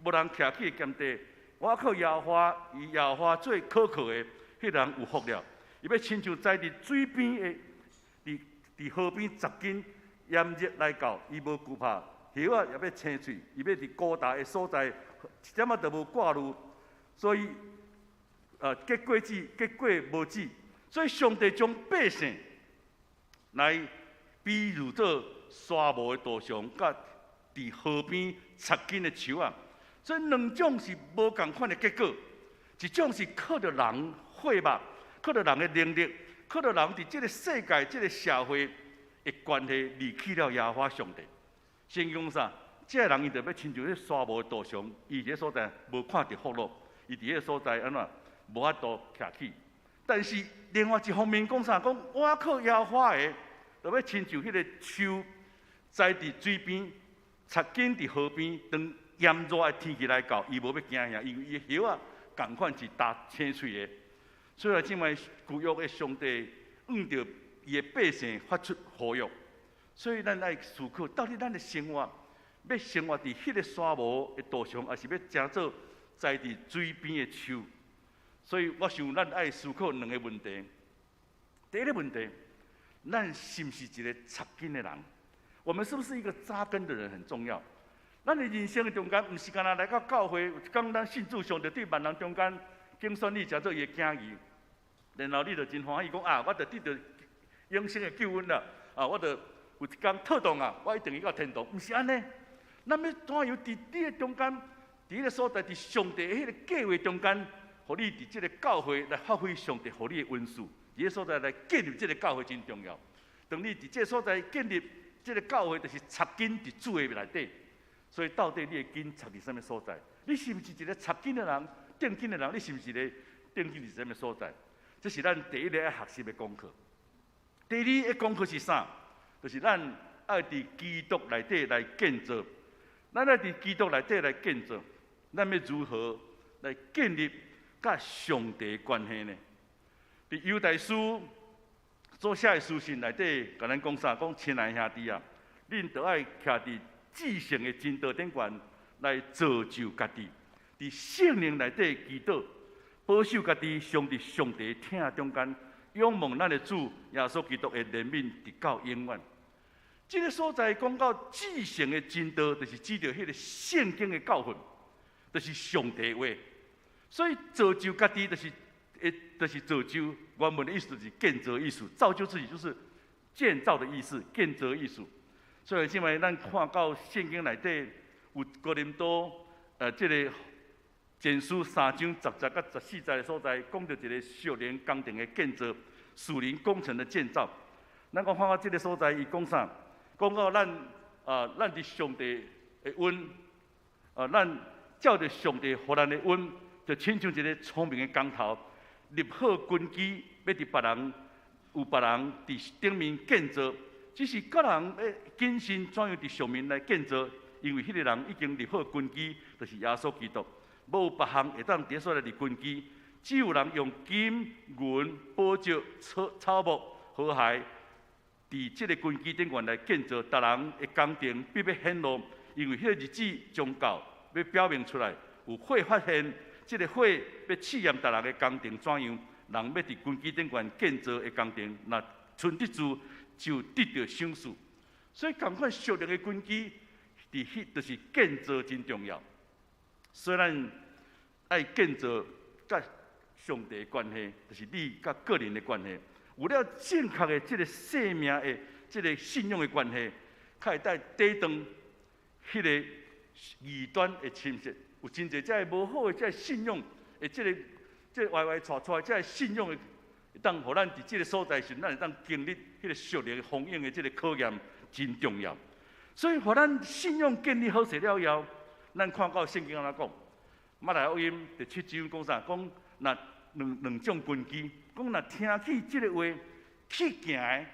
無人徛起的乾地。倚靠耶和華，以耶和華做可靠的，彼个人有福了。伊欲親像栽佇水邊的，佇河邊扎根，炎熱來到，伊無懼怕，葉仔也欲青翠，伊欲佇高大的所在，一點仔都無掛慮。所以，結果子，結果無子。所以上帝將百姓來比喻做沙漠的杜松，佮佇河邊插根的樹仔。所以兩種是無仝款的結果，一種是靠著人血肉，靠著人的能力，靠著人佇這个世界、這个社會的關係，離棄了耶和華上帝。聖經講啥？這个人伊就欲親像彼沙漠的杜松，伊佇彼所在無看著福樂，伊佇彼个所在按怎無法度徛起。但是另外一方面講啥？講倚靠耶和華的，就欲親像彼个樹栽佇水邊，插根佇河邊，當炎熱的天氣來到，伊無欲驚嚇，因為伊的葉仔仝款是焦青翠的。所以這擺舊約的上帝向著伊的百姓發出呼籲，所以咱愛思考，到底咱的生活欲生活佇彼个沙漠的杜松，抑是欲成做栽佇水邊的樹？所以我想咱愛思考兩个問題。第一个問題，咱是毋是一个插根的人？我們是不是一個扎根的人很重要。咱的人生的中間，毋是干焦來到教會，有一工咱信主上帝佇萬人中間揀選你，成做伊的囝兒，然後你就真歡喜講啊，我就得著永生的救恩啦！啊，我就有一工妥當啊，我一定會到天堂。毋是按呢，咱欲怎樣佇你的中間，佇彼个所在，佇上帝的彼个計劃中間，予你佇這个教會來發揮上帝予你的恩賜，佇彼个所在來建立這个教會真重要。當你佇這个所在建立這个教會，就是插根佇主的內底。所以到底你的根插佇啥物所在？你是毋是一个插根的人、定根的人？你是毋是一个定根佇啥物所在？這是咱第一个愛學習的功課。第二个功課是啥？就是咱愛佇基督內底來建造。咱愛佇基督內底來建造，咱欲如何來建立佮上帝的關係呢？佇猶大書所寫的書信內底，共咱講啥？講親愛兄弟啊，恁著愛徛佇至聖的真道頂懸來造就家己，佇聖靈內底祈禱，保守家己，常佇上帝疼中間，仰望咱的主耶穌基督的憐憫，直到永遠。這个所在講到至聖的真道，就是指著彼个聖經的教訓，就是上帝話。所以造就家己，就是造就。原文的意思就是建造意思，造就自己就是建造的意思，建造意思。所以，這擺咱看到聖經內底有哥林多，這个前書3章10節佮14節的所在，講著一个屬靈工程的建造，屬靈工程的建造。咱講看到這个所在，伊講啥？講到咱啊，咱佇上帝的恩，啊，咱照著上帝予咱的恩，就親像一个聰明的工頭，立好根基，欲佇別人有別人佇頂面建造。只是各人欲謹慎怎樣佇上面來建造，因為彼个人已經立好根基，就是耶穌基督。無別項會當佇所來立根基，只有人用金銀寶石草木禾秸，佇這个根基頂懸來建造，逐人的工程必欲顯露，因為彼个日子將到，欲表明出來，有火發現，這个火欲試驗逐人的工程怎樣，人欲佇根基頂懸建造的工程，若存得住，就得著賞賜。所以，仝款屬靈的根基，佇彼就是建造真重要。所以咱愛建造佮上帝的關係，就是你佮個人的關係。有了正確的這个生命的這个信仰的關係，較會當抵擋彼个異端的侵襲。有真濟這个無好的這个信仰的這个歪歪斜斜這个信仰的，會當予咱佇這个所在時，咱會當經歷彼个屬靈豐盈的這个考驗，真重要。所以，予咱信仰建立好勢了以後，咱看到聖經按怎講？馬太福音第7章講啥？講若兩種根基，講若聽去這个話去行的，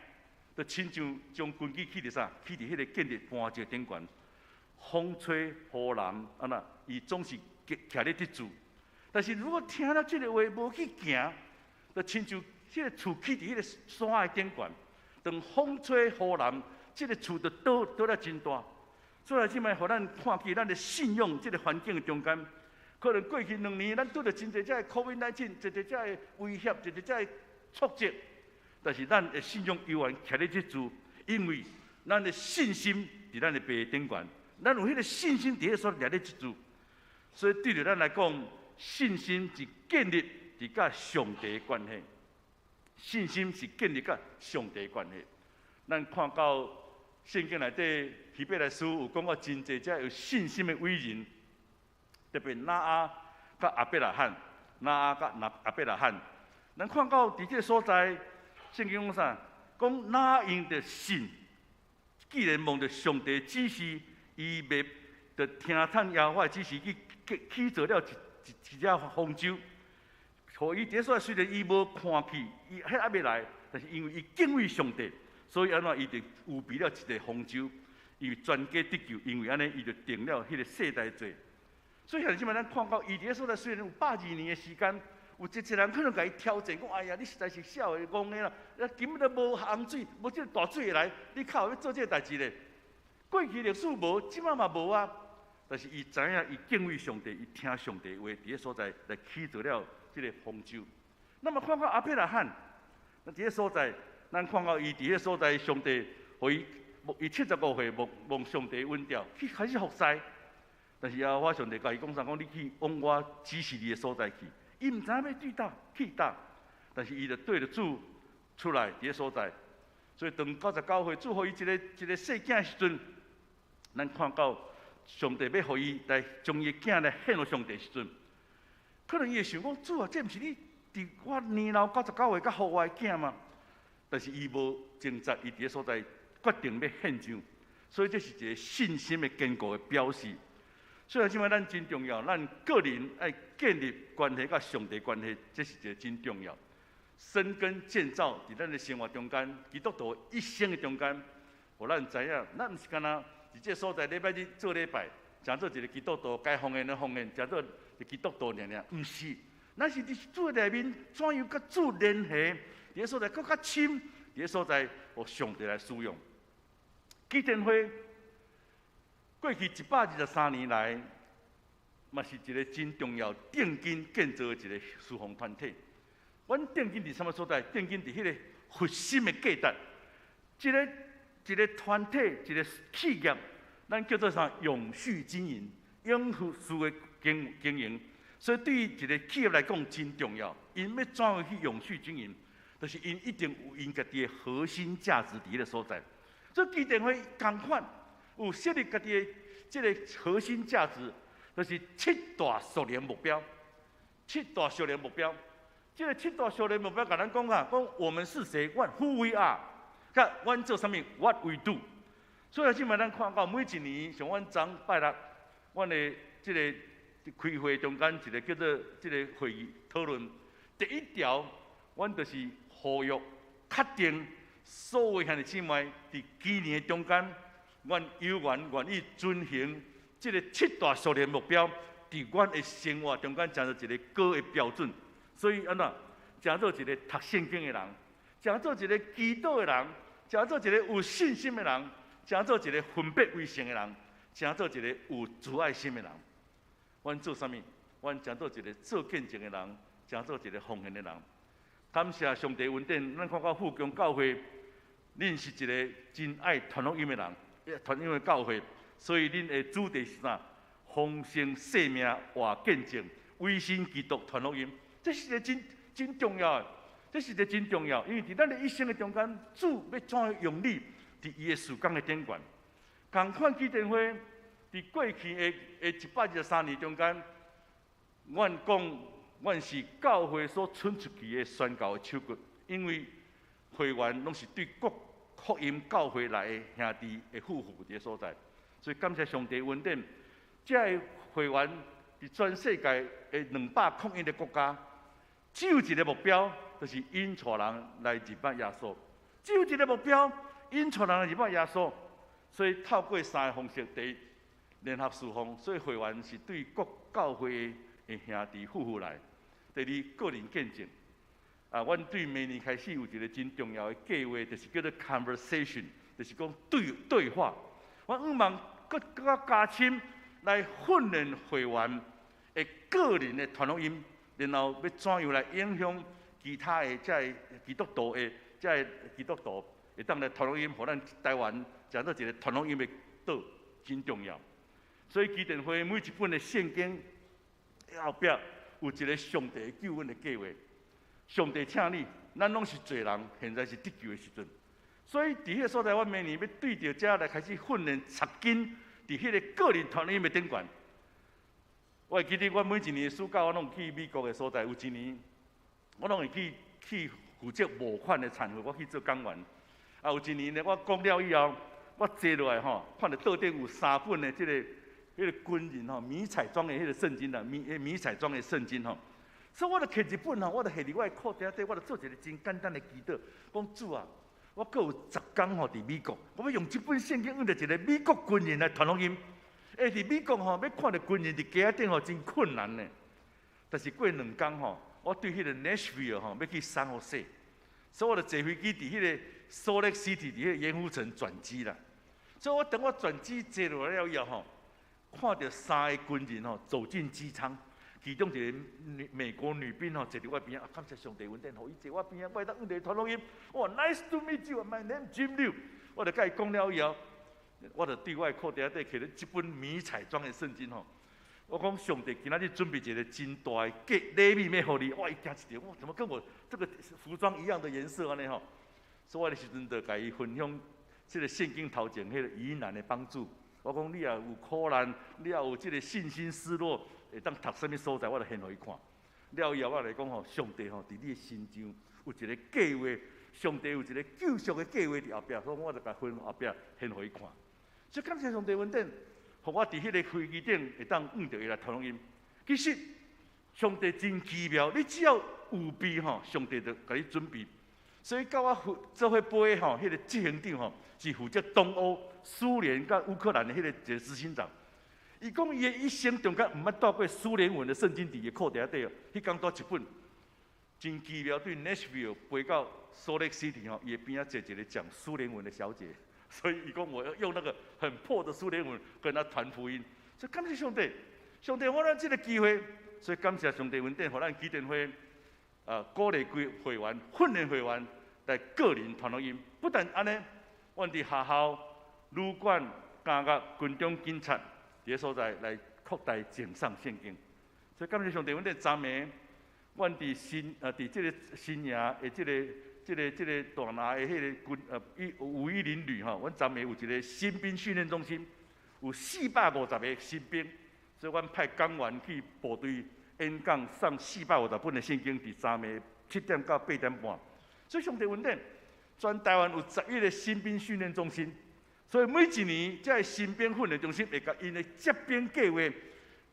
就親像將根基起佇啥？起佇彼个建立磐石頂懸，風吹雨淋，按怎？伊總是徛咧得住。但是如果聽了這个話無去行，就親像彼个厝起佇彼个山的頂懸，當風吹雨淋，這个厝就倒倒了真大。所以這擺予咱看見咱的信仰這个環境的中間，可能過去2年咱拄著真濟這个 COVID-19，濟濟這个威脅，濟濟這个挫折，但是咱的信仰猶原徛咧這處，因為咱的信心佇咱的爸頂懸，咱有彼个信心佇彼所掠咧這處，所以對著咱來講，信心是建立佇佮上帝的關係，信心是建立佮上帝的關係。咱看到聖經內底希伯來書有講過真濟這有信心的偉人，特別挪亞佮亞伯拉罕，挪亞佮亞伯拉罕。咱看到佇這个所在，聖經講啥？講挪亞因著信，既然蒙著上帝指示，伊袂著聽從耶和華指示去起造了一隻方舟。予伊佇所在雖然伊無看去，伊彼猶未來，但是因為伊敬畏上帝，所以按怎伊就預備了一個方舟，因為全家得救，因為按呢伊就定了彼個世代罪。所以現在咱看到伊佇個所在雖然有120年的時間，有一濟人可能共伊挑戰，講哎呀，你實在是痟的戇的啦，啊根本都無洪水，無這個大水來，你靠欲做這個代誌咧？過去歷史無，這擺嘛無啊。但是伊知影，伊敬畏上帝，伊聽上帝話，佇個所在來起造了這個方舟。那麼看看亞伯拉罕，那佇個所在，咱看到伊佇個所在，上帝予伊，伊75歲蒙蒙上帝恩召去開始服侍。但是耶和華上帝共伊講啥？講你去往我指示你的所在去。伊毋知影欲對佗去佗，但是伊就對著主出來佇個所在。所以當99歲主予伊一个一个細囝的時陣，咱看到上帝欲予伊來將伊的囝來獻予上帝時陣，可能伊會想講：主啊，這毋是你佇我年老99歲才予我的囝嗎？但是伊無掙扎，伊佇個所在決定欲獻上，所以這是一个信心的堅固的表示。所以這擺咱真重要，咱個人愛建立關係佮上帝關係，這是一个真重要。深耕建造佇咱的生活中間，基督徒一生的中間，予咱知影，咱毋是干焦佇這个所在禮拜日做禮拜，誠做一个基督徒該奉獻的奉獻，誠做一基督徒爾爾，毋是，咱是佇主內面怎樣佮主聯繫，佇個所在閣較深，佇個所在予上帝來使用。基甸會過去123年來，嘛是一个真重要奠基建造的一個事奉團體。阮奠基佇啥物所在？奠基佇彼个核心的價值。這个一个團體，一个企業，咱叫做啥？永續經營，永續的經營。所以對於一个企業來講，真重要。𪜶欲怎樣去永續經營？就是𪜶一定有𪜶家己的核心價值佇彼个所在。所以基甸會仝款有設立家己的這个核心價值，就是七大屬靈目標。七大屬靈目標，這个七大屬靈目標，共咱講啊，講我們是誰？阮 Who we are？佮阮做啥物？What we do？所以這擺咱看到每一年，像阮昨拜六，阮的這个開會中間一个叫做這个會議討論，第一條，阮就是呼籲確定所有兄弟姊妹佇今年的中間，阮猶原願意遵行這个七大屬靈目標，佇阮的生活中間，成做一个高的標準。所以按怎，成做一个讀聖經的人，成做一个祈禱的人，成做一个有信心的人，成做一个分別為聖的人，成做一个有慈愛心的人。阮做啥物？阮成做一个做見證的人，成做一个奉獻的人。感謝上帝恩典，咱看到富強教會，恁是一个真愛傳福音的人，傳福音的教會，所以恁的主題是啥？豐盛生命活見證，委身基督傳福音，這是一个真真重要的，這是一个真重要，因為佇咱的一生的中間，主欲怎樣用你，佇伊的事工的頂懸。仝款基甸會佇過去的123年中間，阮講，阮是教會所伸出去的宣教的手骨，因為會員攏是對各福音教會來的兄弟的夫婦佇个所在，所以感謝上帝恩典，這个會員佇全世界的201個國家，只有一个目標，就是引帶人來認捌耶穌。只有一個目標，引帶人來認捌耶穌。所以透過三个方式，第一，聯合事奉，所以會員是對各教會的兄弟夫婦來。第二，個人見證。啊，阮對明年開始有一個真重要的計劃，就是叫做 conversation，就是講對對話。我向望閣閣較加深來訓練會員的個人的傳福音，然後欲怎樣來影響其他的這个基督徒的這个基督徒，會當來傳福音，予咱台灣成做一個傳福音的島，真重要。所以基甸會每一本的聖經後壁有一個上帝救恩的計劃。上帝請你，咱攏是罪人，現在是得救的時陣。所以佇彼个所在，我明年欲對著遮來開始訓練插根，佇彼个個人傳福音的頂懸。我會記得我每一年暑假，我攏去美國的所在，有一年我攏會去負責募款的餐會，我去做講員。啊，有一年呢，我講了以後，我坐落來吼，看著桌頂有三本的這个彼个軍人吼迷彩裝的彼个聖經啦，迷彩裝的聖經吼。所以我就摕一本吼，我就下佇我的褲袋底，我就做一个真簡單的祈禱，講主啊，我閣有10工吼佇美國，我欲用這本聖經向著一个美國軍人來傳福音。欸，佇美國吼，欲看著軍人佇街仔頂吼真困難呢。但是過兩工吼，我對彼个 Nashville 吼欲去 San Jose，所以我就坐飛機佇彼个 Salt Lake City 佇彼个鹽湖城轉機啦。所以我等我轉機坐落來了以後吼，看著三个軍人吼走進機艙。其中一个女美國女兵吼坐佇我邊仔，啊，感謝上帝恩典，予伊坐我邊仔，我會當向伊傳福音。哇，Nice to meet you，my name Jim Liu。我就共伊講了以後，我就對我的褲袋底摕了這本迷彩裝的聖經吼。我講上帝今仔日準備一个真大的禮物欲予你，哇，伊驚一跳，哇，怎麼跟我這個服裝一樣的顏色按呢吼？所以我彼時陣就共伊分享這个聖經頭前彼个疑難的幫助。我講你若有苦難，你若有這个信心失落，會當讀啥物所在，我就獻予伊看。了以後，我來講吼，上帝吼佇你的身上有一个計劃，上帝有一个救贖的計劃佇後壁，所以我就共分後壁獻予伊看。所以感謝上帝恩典，予我佇彼个飛機頂會當向著伊來傳福音。其實上帝真奇妙，你只要預備吼，上帝就共你準備。所以到我負做伙飛吼，彼个執行長吼是負責東歐、蘇聯佮烏克蘭的彼个一个執行長。伊講伊的一生中間毋捌帶過蘇聯文的聖經佇伊褲袋底哦，彼工帶一本，真奇妙。對 Nashville 飛到 Salt Lake City 吼，伊的邊仔坐一個講蘇聯文的小姐，所以伊講我要用那個很破的蘇聯文跟他傳福音。所以感謝上帝，上帝予咱這个機會，所以感謝上帝恩典，予咱基甸會啊鼓勵規會員、訓練會員來個人傳福音。不但按呢，阮佇學校、旅館、監獄、軍中警察。佇个所在來擴大贈送聖經，所以感謝上帝，阮佇昨暝，阮佇新啊，佇這个新營的這个、這个、這个大拿的彼个軍呃，510旅吼，阮昨暝有一个新兵訓練中心，有450个新兵，所以阮派講員去部隊演講，送450本的聖經，佇昨暝7點到8點半。所以上帝恩典，全台灣有11个新兵訓練中心。所以每一年，這个新兵訓練中心會共𪜶的接兵計劃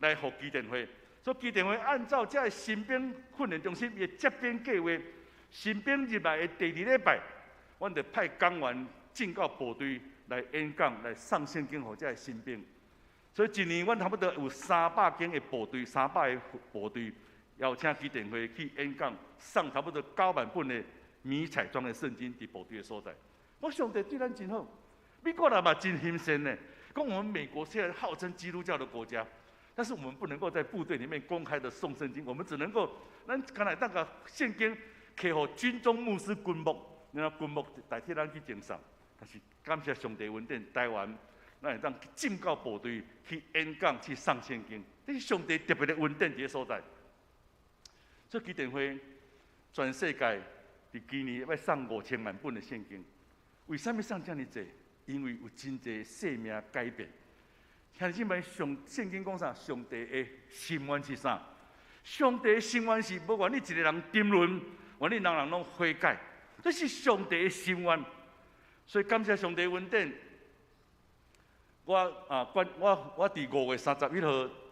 來予基甸會。所以基甸會按照這个新兵訓練中心的接兵計劃，新兵入來的第二禮拜，阮就派講員進到部隊來演講，來送聖經予這个新兵。所以一年，阮差不多有300間的部隊，300个部隊邀請基甸會去演講，送差不多9萬本的迷彩裝的聖經佇部隊的所在。我上帝對咱真好。美國人嘛真欣羨呢，講我們美國雖然號稱基督教的國家，但是我們不能夠在部隊裡面公開的送聖經，我們只能夠，咱敢若當共聖經摕予軍中牧師軍牧，然後軍牧代替咱去贈送。但是感謝上帝恩典，台灣咱會當進到部隊去演講、去送聖經，這是上帝特別的恩典佇个所在。所以基甸會全世界佇今年欲送5000萬本的聖經，為啥物送遮爾濟？因為有真濟生命改變。兄弟姊妹，上聖經講啥？上帝的心願是啥？上帝的心願是，無願意一个人沉淪，願意人人攏悔改，這是上帝的心願。所以感謝上帝恩典，我啊，關我我佇5月31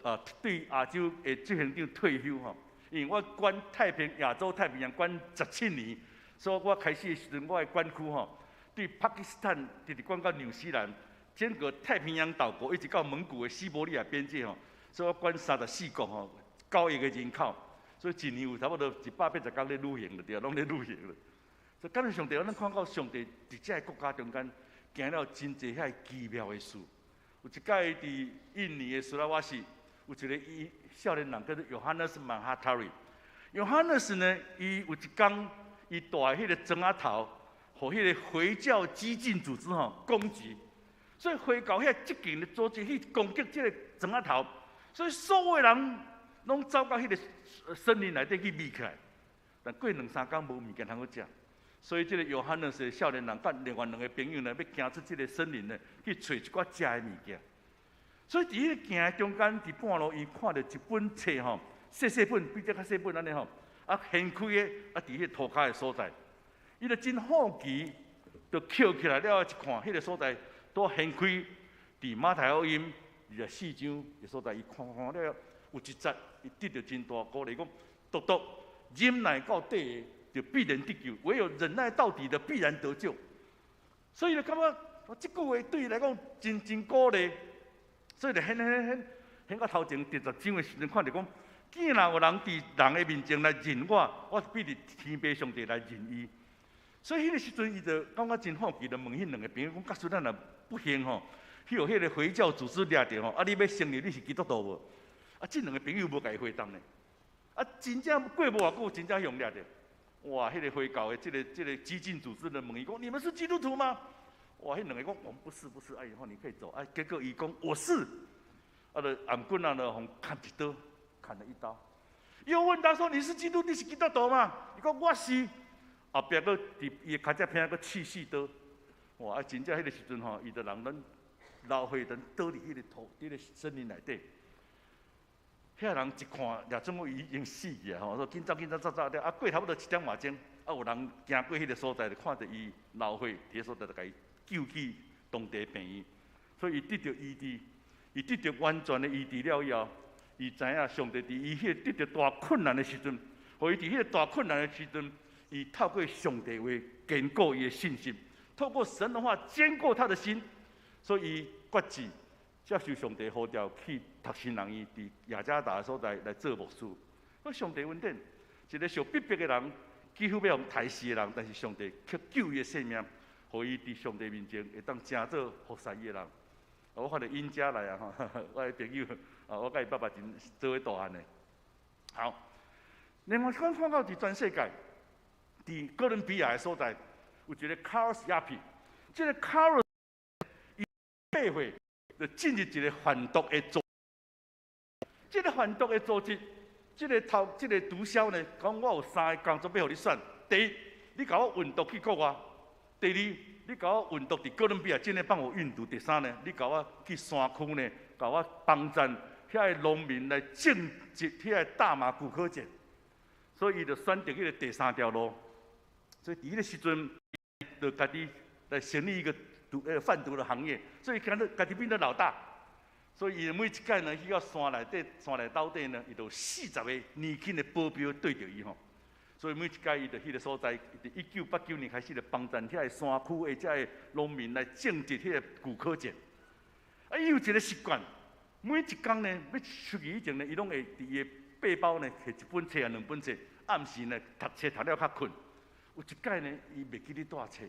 號啊，對亞洲的執行長退休吼。因為我管太平亞洲太平洋管17年，所以我開始的時陣，我的管區吼，對巴基斯坦直直管到紐西蘭，整個太平洋島國一直到蒙古的西伯利亞邊界吼，所以我管34國吼，9億個人口，所以一年有差不多180工咧旅行就對，攏咧旅行了。所以感謝上帝，咱看到上帝佇這个國家中間行了真濟遐奇妙的事。有一擺佇印尼的蘇拉瓦西，有一個伊少年人叫做約翰斯曼哈塔瑞。約翰斯呢，伊有一工，伊帶彼個磚仔頭，予彼個回教激進組織吼攻擊，所以回教遐激進的組織去攻擊這個磚仔頭，所以所有人攏走到彼個森林內底去避起來。但過兩三工無物件通好食，所以這個約翰斯的少年人佮另外兩個朋友呢，欲行出這個森林呢，去揣一寡食的物件。所以佇彼個行的中間，佇半路伊看著一本冊吼，細細本，比這較細本按呢吼，啊掀開的，啊佇彼個塗跤的所在，伊就真好奇，就抾起來了一看，彼個所在拄掀開，佇馬太福音24章的所在，伊看看了有一節，伊得著真大鼓勵，講獨獨忍耐到底的，就必然得救；唯有忍耐到底的，必然得救。所以就感覺這句話對伊來講真真鼓勵。所以就掀掀掀掀到頭前第10章的時陣，看著講，既然有人佇人的面前來認我，我必佇天父上帝來認伊。所以彼個時陣，伊就感覺真好奇，就問彼兩個朋友講：假使咱若不幸吼，去予彼個回教組織掠著吼，啊，你欲承認你是基督徒無？啊，這兩個朋友無共伊回答呢。啊，真正過無偌久，真正予掠著。哇，彼個回教的這個激進組織就問伊講：你們是基督徒嗎？哇！彼兩個講，我們不是，不是。哎，吼，你可以走。哎，結果伊講我是，啊，就頷棍仔就予砍一刀，砍了一刀。又問他說：你是基督，你是基督徒嗎？伊講我是。後壁閣佇伊的跤脊邊閣刺四刀。哇！啊，真正彼個時陣吼，伊就人攏流血，就倒佇彼個土，佇個森林內底。遐人一看，掠準講伊已經死去啊！吼，說緊走緊走走走了。啊，過差不多一點外鐘，啊，有人行過彼個所在，就看著伊流血，佇個所在就共伊救去當地病院，所以伊得著醫治，伊得著完全的醫治了以後，伊知影上帝佇伊彼個得著大困難的時陣，予伊佇彼個大困難的時陣，伊透過上帝話堅固伊的信心，透過神的話堅固他的心，所以伊決志接受上帝呼召去讀神學院，佇雅加達的所在來做牧師。我上帝恩典，一個受逼迫的人，幾乎欲予刣死的人，但是上帝卻救伊的性命。予伊佇上帝面前會當成做服侍伊的人。我看著尹家來啊，我的朋友啊，我佮伊爸爸真做伙大漢的。好，另外，阮看到佇全世界，佇哥倫比亞的所在，有一個卡爾斯亞皮，這個卡爾伊8歲就進入一個販毒的組，這個販毒的組織，這個頭，這個毒梟呢，講我有三個工作欲予你選。第一，你共我運毒去國外；第二，你共我運毒佇哥倫比亞，境內幫我運毒；第三呢，你共我去山區呢，共我幫贊遐个農民來種植遐个大麻古柯鹼。所以伊就選擇彼個第三條路。所以佇彼個時陣，就家己來成立一個毒販毒的行業，所以講家己變做老大。所以伊每一擺呢去到山內底、山內鬥底呢，伊就有40個年輕的保鏢對著伊吼。所以每一擺伊就彼個所在，佇1989年開始就幫贊遐個山區的遮个農民來種植彼個古柯鹼。啊，伊有一個習慣，每一工呢，欲出去以前呢，伊攏會佇伊的背包呢，提一本冊啊兩本冊，暗時呢讀冊讀了較睏。有一擺呢，伊袂記得帶冊，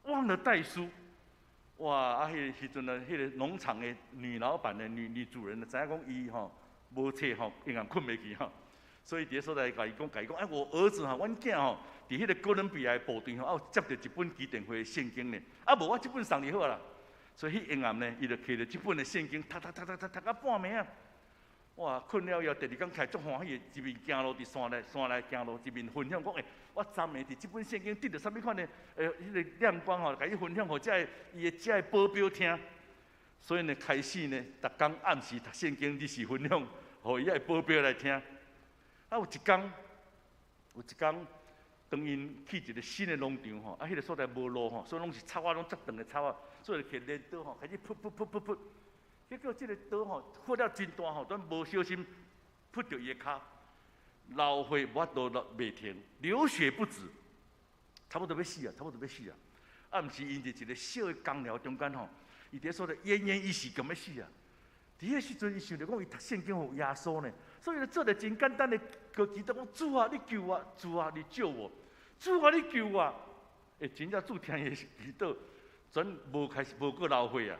忘了帶書。哇！啊，彼個時陣呢，彼個農場的女老闆的女主人呢，知影講伊吼無冊吼，永遠睏袂去吼。所以佇个所在，共伊講，共伊講，哎，我兒子吼，阮囝吼，佇彼個哥倫比亞的部隊吼，啊有接著一本基甸會的聖經呢。啊，無我這本送你好啦。所以彼下暗呢，伊就提著這本的聖經，讀讀讀讀讀讀到半暝啊。哇！睏了以後，第二工起來足歡喜的，一面行路佇山內山內行路，一面分享講：欸，我昨暝佇這本聖經得著啥物款的？欸，彼個亮光吼，共伊分享予遮个伊的遮个保鏢聽。所以呢，開始呢，逐工暗時讀聖經，日時分享，予伊个保鏢來聽。啊，有一工，有一工，當𪜶去一個新的農場吼，啊，彼個所在無路吼，所以攏是草仔攏足長的草仔，所以就提鐮刀吼，開始噗噗噗噗噗。結果這個刀吼，破了真大吼，都無小心噗著伊的跤。流血無法度袂停，流血不止，差不多欲死啊，差不多欲死啊！啊，毋是𪜶佇一个小的工寮中間吼，伊佇咧所在奄奄一息，共欲死啊！佇彼時陣，伊想著講伊讀聖經予耶穌呢，所以做一個真簡單的個祈禱講：主啊，你救我！主啊，你救我！主啊，你救我！欸，真正主聽伊的祈禱，轉無開始無閣流血啊！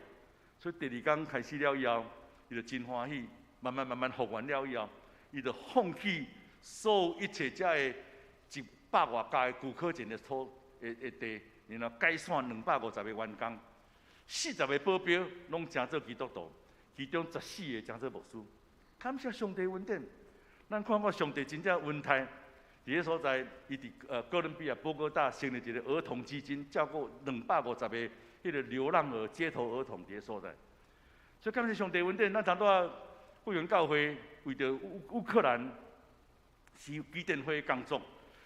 所以第二工開始了以後，伊就真歡喜，慢慢慢慢復原了以後，伊就放棄所有一切遮的一百外家的古柯錢的土的的地，然後解散250個員工，40個保鏢攏成做基督徒，其中14個成做牧師。感謝上帝恩典，咱看看上帝真正恩待。佇彼所在，伊佇哥倫比亞波哥大成立一個兒童基金，照顧250個彼個流浪兒、街頭兒童佇彼所在。所以感謝上帝恩典，咱頭拄仔福源教會為著烏克蘭是基甸會工作，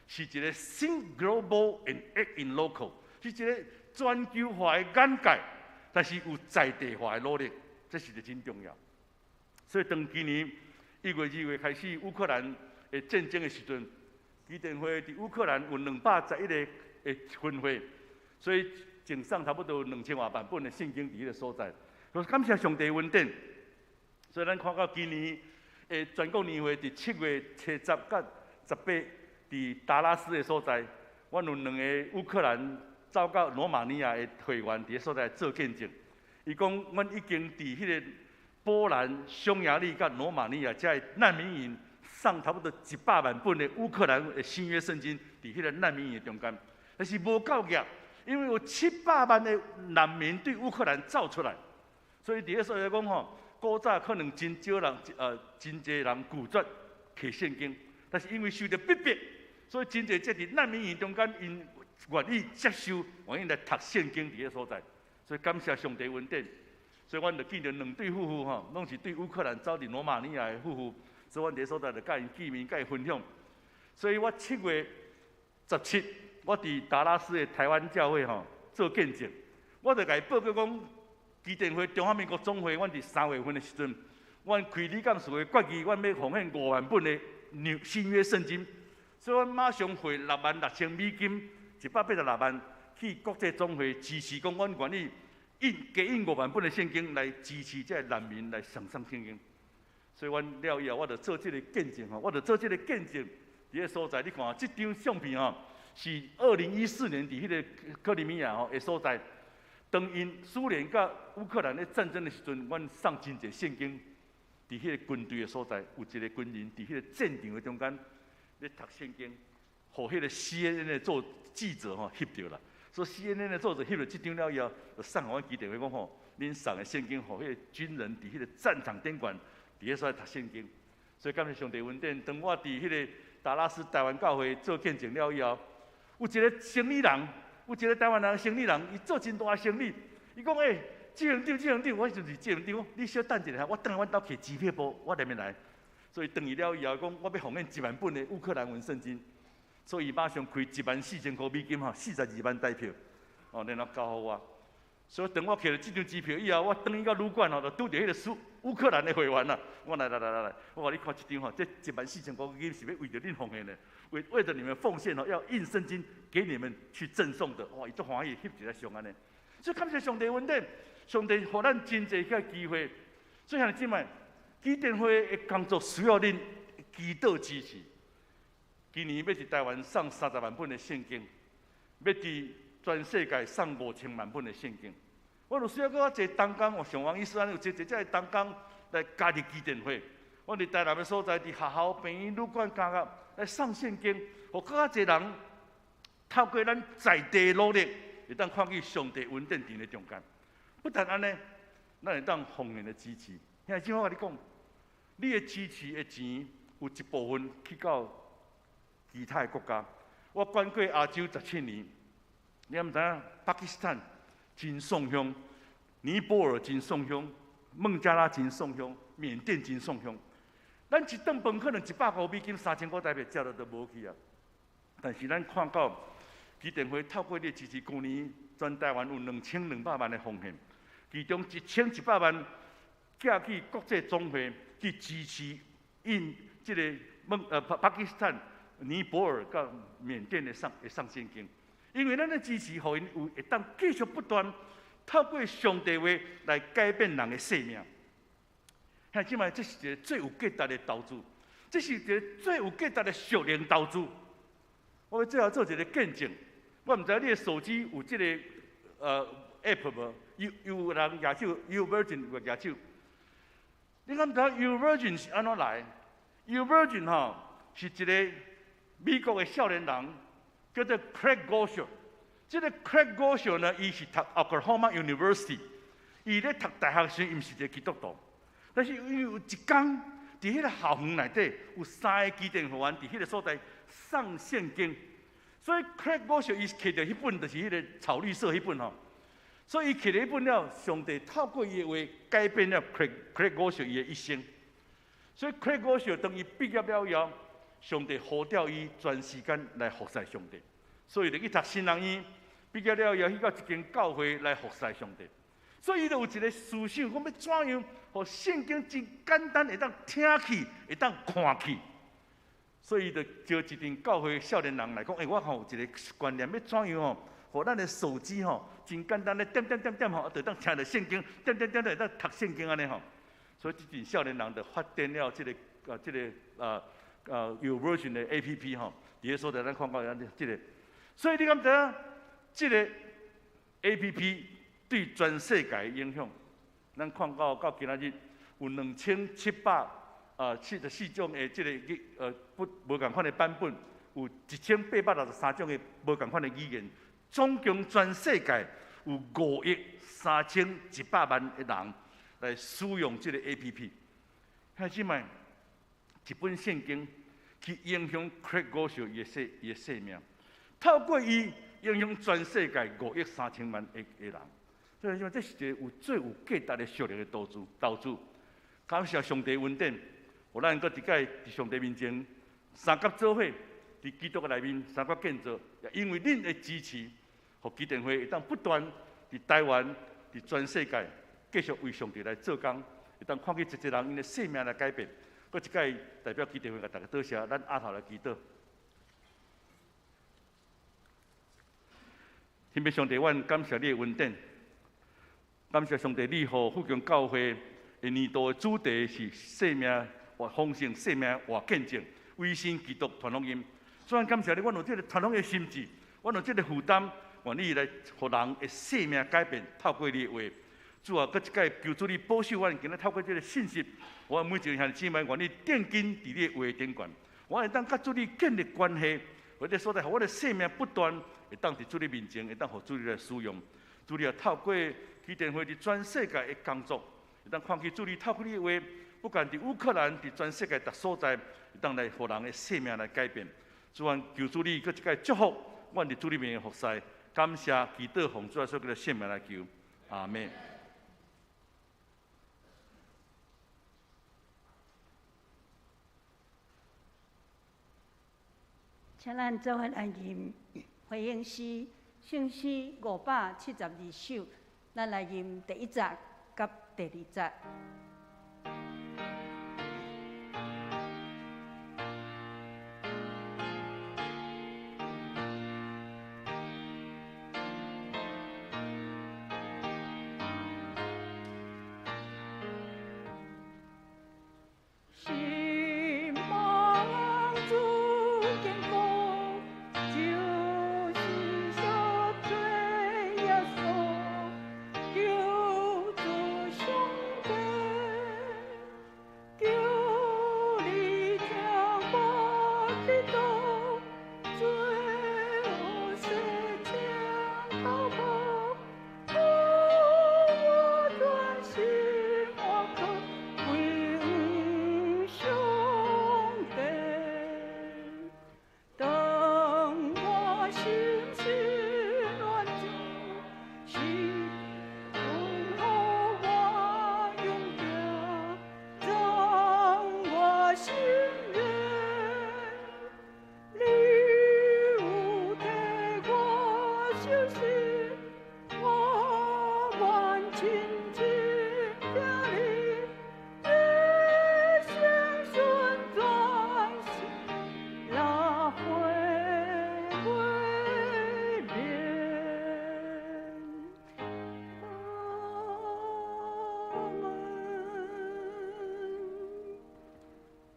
是一個 Think Global and Act in Local，是一個全球化的眼界，但是有在地化的努力，這是一個真重要。所以當今年1月、2月開始烏克蘭的戰爭的時陣，基甸會佇烏克蘭有211個的分會，所以贈送差不多2000外萬本的聖經佇彼個所在。所以感謝上帝恩典，所以咱看到今年的全國年會佇7月初10佮18，佇達拉斯的所在，阮有兩個烏克蘭走到羅馬尼亞的會員佇彼所在做見證。伊講，阮已經佇彼個波蘭、匈牙利佮羅馬尼亞遮的難民營送差不多100萬本的烏克蘭的新約聖經佇彼個難民營的中間，但是無夠額，因為有700萬的難民對烏克蘭走出來，所以佇彼所在講吼，古早可能真少人，真濟人拒絕提聖經，但是因為受著逼迫，所以真濟這佇難民營中間，𪜶願意接受，願意來讀聖經佇彼所在，所以感謝上帝恩典。所以阮就見著兩對夫婦吼，攏是對烏克蘭走佇羅馬尼亞的夫婦，所以阮佇所在就佮𪜶見面，佮𪜶分享。所以我7月17，我佇達拉斯的台灣教會吼做見證，我就共伊報告講，基甸會中華民國總會，阮佇3月份的時陣，阮開理監事會決議，阮欲奉獻5萬本的新約聖經，所以阮馬上匯66,000美金，186萬去國際總會支持，講阮願意印加印五萬本的聖經來支持這个難民來送上聖經。所以阮了以後，我就做這个見證吼，我就做這个見證。佇彼个所在，你看這張相片吼，是2014年佇彼个克里米亞吼的所在。當𪜶蘇聯佮烏克蘭咧戰爭的時陣，阮送真濟聖經佇彼个軍隊的所在，有一个軍人佇彼个戰場的中間咧讀聖經，予彼个 CNN 的做記者吼翕著啦。所以 CNN 的作者翕著這張了以後，就送予阮基甸會講吼，恁送的聖經予彼个軍人佇彼个戰場頂懸，佇彼所在讀聖經。所以感謝上帝恩典，當我佇彼个達拉斯台灣教會做見證了以後，有一个生意人，有一个台灣人生意人，伊做真大生意。伊講：欸，志恆長，志恆長，我就是志恆長，你小等一下，我轉來阮兜提支票簿，我連面來。所以轉去了以後，講我欲奉獻1萬本的烏克蘭文聖經，所以伊馬上開14,000塊美金吼，42萬台票，哦，然後交予我。所以當我提著這張支票以後，我轉去到旅館吼，就拄著彼個蘇烏克蘭的會員啦。我來來來來來，我予你看這張吼，這14,000塊美金是欲為著恁奉獻的，為著你們奉獻吼，要印聖經給你們去贈送的。哇，伊足歡喜，翕一個相按呢。所以感謝上帝恩典，上帝予咱真濟個機會。所以兄弟姊妹，基甸會的工作需要恁祈禱支持。今年欲佇台灣送30萬本的聖經，欲佇全世界送5000萬本的聖經。我有需要閣較濟同工，我像王醫師按呢，有濟濟遮的同工來加入基甸會。我佇台南的所在，佇學校、病院、旅館、監獄來送聖經，予閣較濟人透過咱在地努力，會當看見上帝恩典佇咧中間。不但按呢，咱會當奉獻的支持。兄弟姊妹，我共你講，你的支持的錢有一部分去到其他的國家。我管過亞洲17年，你敢毋知影？巴基斯坦真送香，尼泊爾真送香，孟加拉真送香，緬甸真送香。咱一頓飯可能100塊美金，3000塊台幣，食了就無去啊。但是咱看到基甸會透過你的支持，舊年全台灣有2200萬的奉獻，其中1100萬寄去國際總會去支持印這个巴基斯坦、尼泊尔佮缅甸的送圣经，因为咱的支持，予𪜶有会当继续不断透过上帝话来改变人的生命。兄弟姊妹，这是一个最有价值的投资，这是一个最有价值的属灵投资。我最后做一个见证，我毋知你的手机有这个app 无？有人举手，YouVersion 有举手。你敢知 YouVersion 是按怎来？YouVersion 吼是一个美国的少年人，叫做 Craig Groeschel。这个 Craig Groeschel 呢，伊是读 Oklahoma University，伊咧读大学时，伊毋是一个基督徒，但是伊有一工伫彼个校园内底有三个伊甸会员伫彼个所在送圣经，所以 Craig Groeschel 伊摕著彼本就是彼个草绿色彼本吼，所以伊摕著彼本了，上帝透过伊的话改变了 Craig Groeschel 伊的一生。所以 Craig Groeschel 当伊毕业了以后，上帝呼召伊全时间来服侍上帝，所以就去读神学院，毕业了以后去到一间教会来服侍上帝。所以伊就有一个思想，讲欲怎样，予圣经真简单会当听去，会当看去。所以伊就招一阵教会少年人来讲，欸，我吼有一个观念，欲怎样吼，予咱的手机吼真简单咧点点点点吼，就当听著圣经，点点点点会当读圣经按呢吼。所以这阵少年人就发展了这个 YouVersion 的 APP 吼，伫个所在咱看到咱这个，所以你敢知影这个 APP 对全世界的影响？咱看到今仔日有2774种的这个语不无仝款的版本，有1863种的无仝款的语言，总共全世界有5亿3100万的人来使用这个 APP。兄弟姊妹，一本圣经去影响 Craig Groeschel 伊的生命，透过伊影响全世界5亿3千万的人。所以讲，这是一个有最有价值的属灵的投资。投资，感谢上帝恩典，予咱阁一摆伫上帝面前相佮做伙，伫基督的内面相佮建造。也因为恁的支持，予基甸会会当不断伫台湾、伫全世界继续为上帝来做工，会当看见一个人𪜶的生命来改变。阁一摆代表基甸会共大家多谢，咱阿头来祈祷。天父上帝，阮感谢你的恩典，感谢上帝，你予复兴教会的年度的主题是生命活丰盛、生命活见证、委身基督传福音。所以感谢你，阮有这个传福音的心志，阮有这个负担，愿意来予人的生命改变，透过你的话。主啊，阁一摆求主你保守阮，今日透过这个信息，我每一个兄弟姊妹愿意奠基伫你的话顶悬，我会当佮主你建立关系，或者所在，予我的生命不断会当伫主你面前，会当予主你来使用。主你啊，透过基甸会伫全世界的工作，会当看见主你透过你的话，不管伫乌克兰，伫全世界逐所在，会当来予人的生命来改变。主啊，求主你阁一摆祝福，阮伫主你面前服侍，感谢祈祷奉主耶稣基督圣名来求，阿们。请咱做伙来吟回应诗，圣诗572首，咱来吟第一节佮第二节。希望主坚固，就是说主耶稣，救主上帝。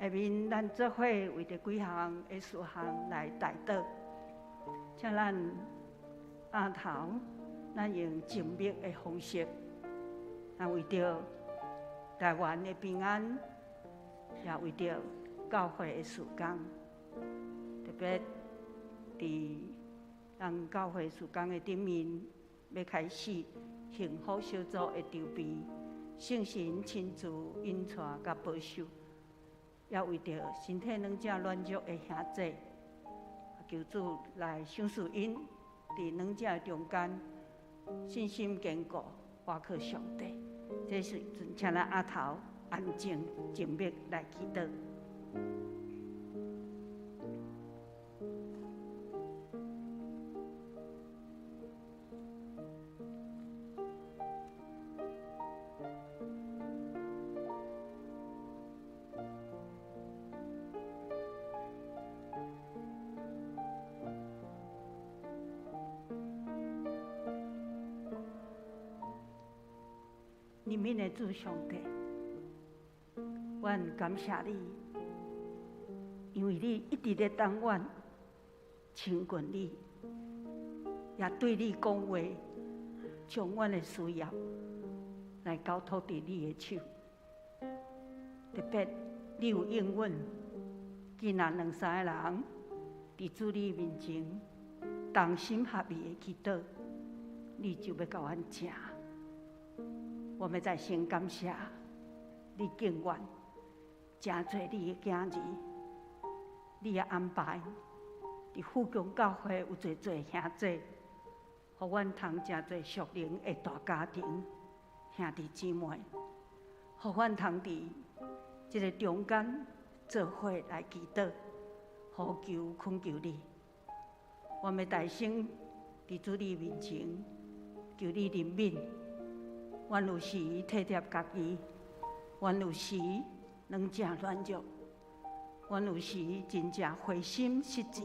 下面咱做伙為著幾項的事項來代禱，請咱阿頭，咱用靜默的方式，啊，為著台灣的平安，也為著教會的事工，特別佇咱教會事工的頂面，欲開始幸福小組的籌備，聖神親自引帶佮保守，也為著身體軟者軟弱的兄弟，求主來賞賜𪜶佇軟者中間信心堅固，倚靠上帝。這時陣，請咱阿頭安靜靜默來祈禱。憐憫的主上帝，阮感謝你，因為你一直咧等阮親近你，也對你講話，將阮的需要來交託佇你的手。特別你有應允，今仔兩三個人佇主你面前同心合意的祈禱，你就欲共阮聽。我欲再先感謝你，敬阮誠濟你的囝兒，你的安排，佇富強教會有濟濟兄弟，予阮通誠濟屬靈的大家庭，兄弟姊妹，予阮通佇這个中間做伙來祈禱，呼求懇求你。我欲大聲佇主你面前求你憐憫。阮有時體貼家己，阮有時軟正軟弱，阮有時真正灰心失志。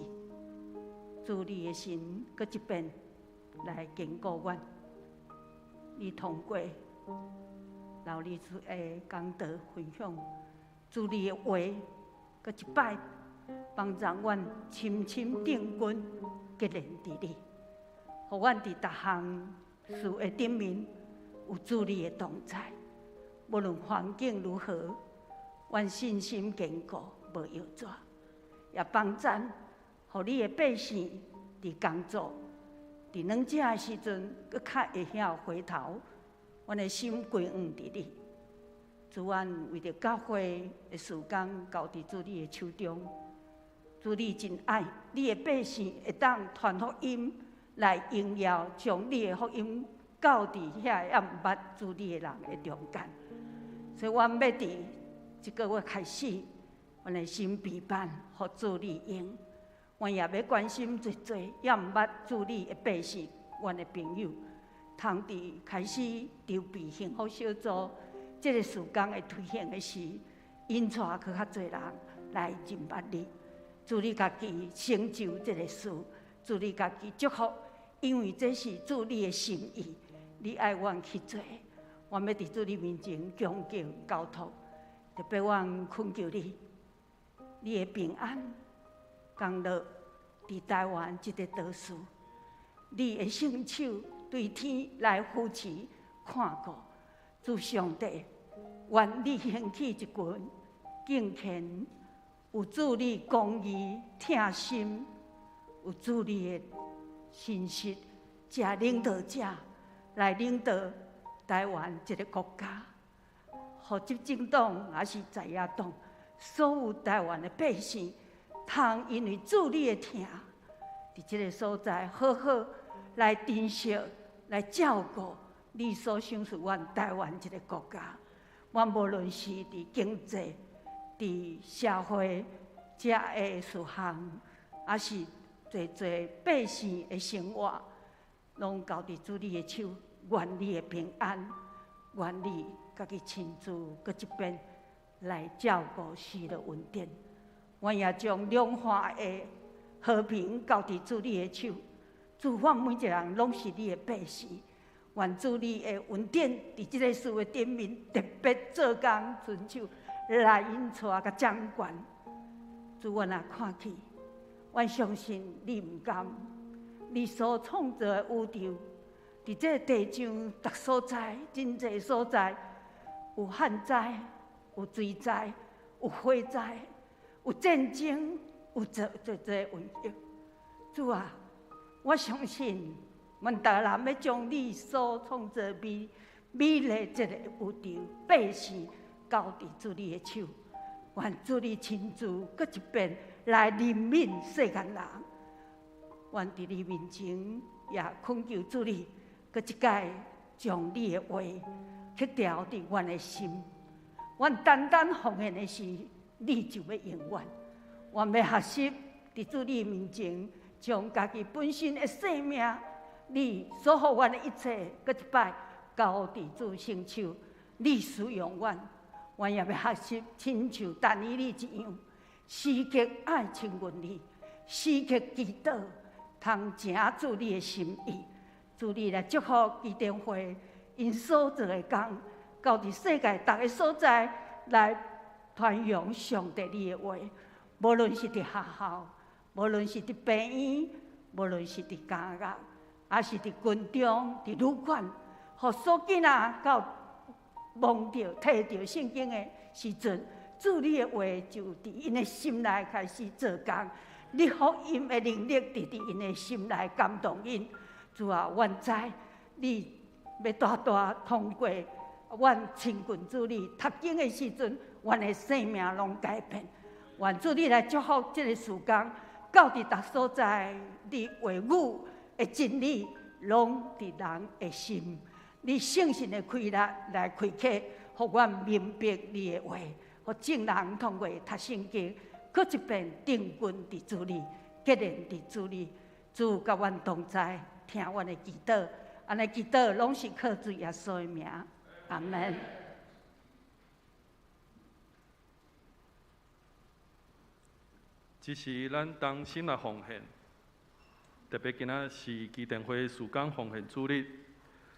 主你的神閣一遍來堅固阮，你通過老理事的講道分享，主你的話閣一擺幫助阮深深定根結連佇你，予阮佇逐項事的頂面有主你的同在，無論環境如何，阮信心堅固，無搖轉，也幫贊，予你的百姓佇工作、佇軟者的時陣，閣較會曉回頭，阮的心歸向佇你。主，阮為著教會的事工交佇主你的手中，主你真愛你的百姓會當傳福音來榮耀，將你的福音交佇遐猶毋捌主你的人的中間。所以，阮欲佇這个月開始，阮的心備辦，予主你用。阮也欲關心濟濟猶毋捌主你的百姓，阮的朋友，通佇開始籌備幸福小組這个事工的推行的時，引帶閣較濟人來認捌你。主你家己成就這个事，主你家己祝福，因為這是主你的心意，你愛阮去做，阮欲佇主你面前恭敬交託，特別阮懇求你，你的平安降落佇台灣這个島嶼，你的聖手對天來扶持看顧，主上帝，願你興起一群敬虔、有主你公義、疼心、有主你的信實，這領導者來領導台灣這个國家，予執政黨抑是在野黨，所有台灣的百姓，通因為主你的疼，佇這个所在好好來珍惜、來照顧你所賞賜阮台灣這个國家。阮無論是佇經濟、佇社會這个事項，抑是濟濟百姓的生活，攏交佇主你的手，願你的平安，願你家己親自閣一遍來照顧施的恩典。阮也將兩岸的和平交佇主你的手，主，阮每一个人攏是你的百姓，願主你的恩典佇這个事的頂面特別做工，親手来引带佮掌权。主，阮若看去，阮相信你毋甘，你所创造的宇宙，伫这地上逐所在，真济所在，有旱灾，有水灾，有火灾，有战争，有济济济瘟疫。主啊，我相信，阮逐个人欲将你所创造美美丽这个宇宙百姓交伫主你的手，愿主你亲自阁一遍来怜悯世间人。愿伫你面前也恳求主你，阁一摆将你的话刻牢伫阮的心。阮单单奉献的时，你就欲应阮。阮欲学习伫主你面前，将家己本身的生命，你所予阮的一切，阁一摆交伫主圣手，你使用阮。阮也欲学习，亲像但以理一样，时刻爱亲近你，时刻祈祷，通成主你的心意。主你来祝福基甸会，𪜶所做的工，到伫世界逐个所在来传扬上帝你的话。无论是伫学校，无论是伫病院，无论是伫监狱，抑是伫军中、伫旅馆，予所囡仔到摸著、提著圣经的时阵，主你的话就伫𪜶的心内开始做工。你福音的能力伫𪜶的心内感动𪜶。主啊，阮知你欲大大通过阮亲近主你读经的时阵，阮的生命拢改变。愿主你来祝福这个事工，到伫逐所在，你话语的真理拢伫人的心。你圣神的开力来开启，予阮明白你的话，予众人通过读圣经，阁一遍定根伫主里，结连伫主里。主佮阮同在，听阮的祈祷，按呢祈祷拢是靠主耶稣的名，阿们。这是咱同心来奉献，特别今仔是基甸会事工奉献主日，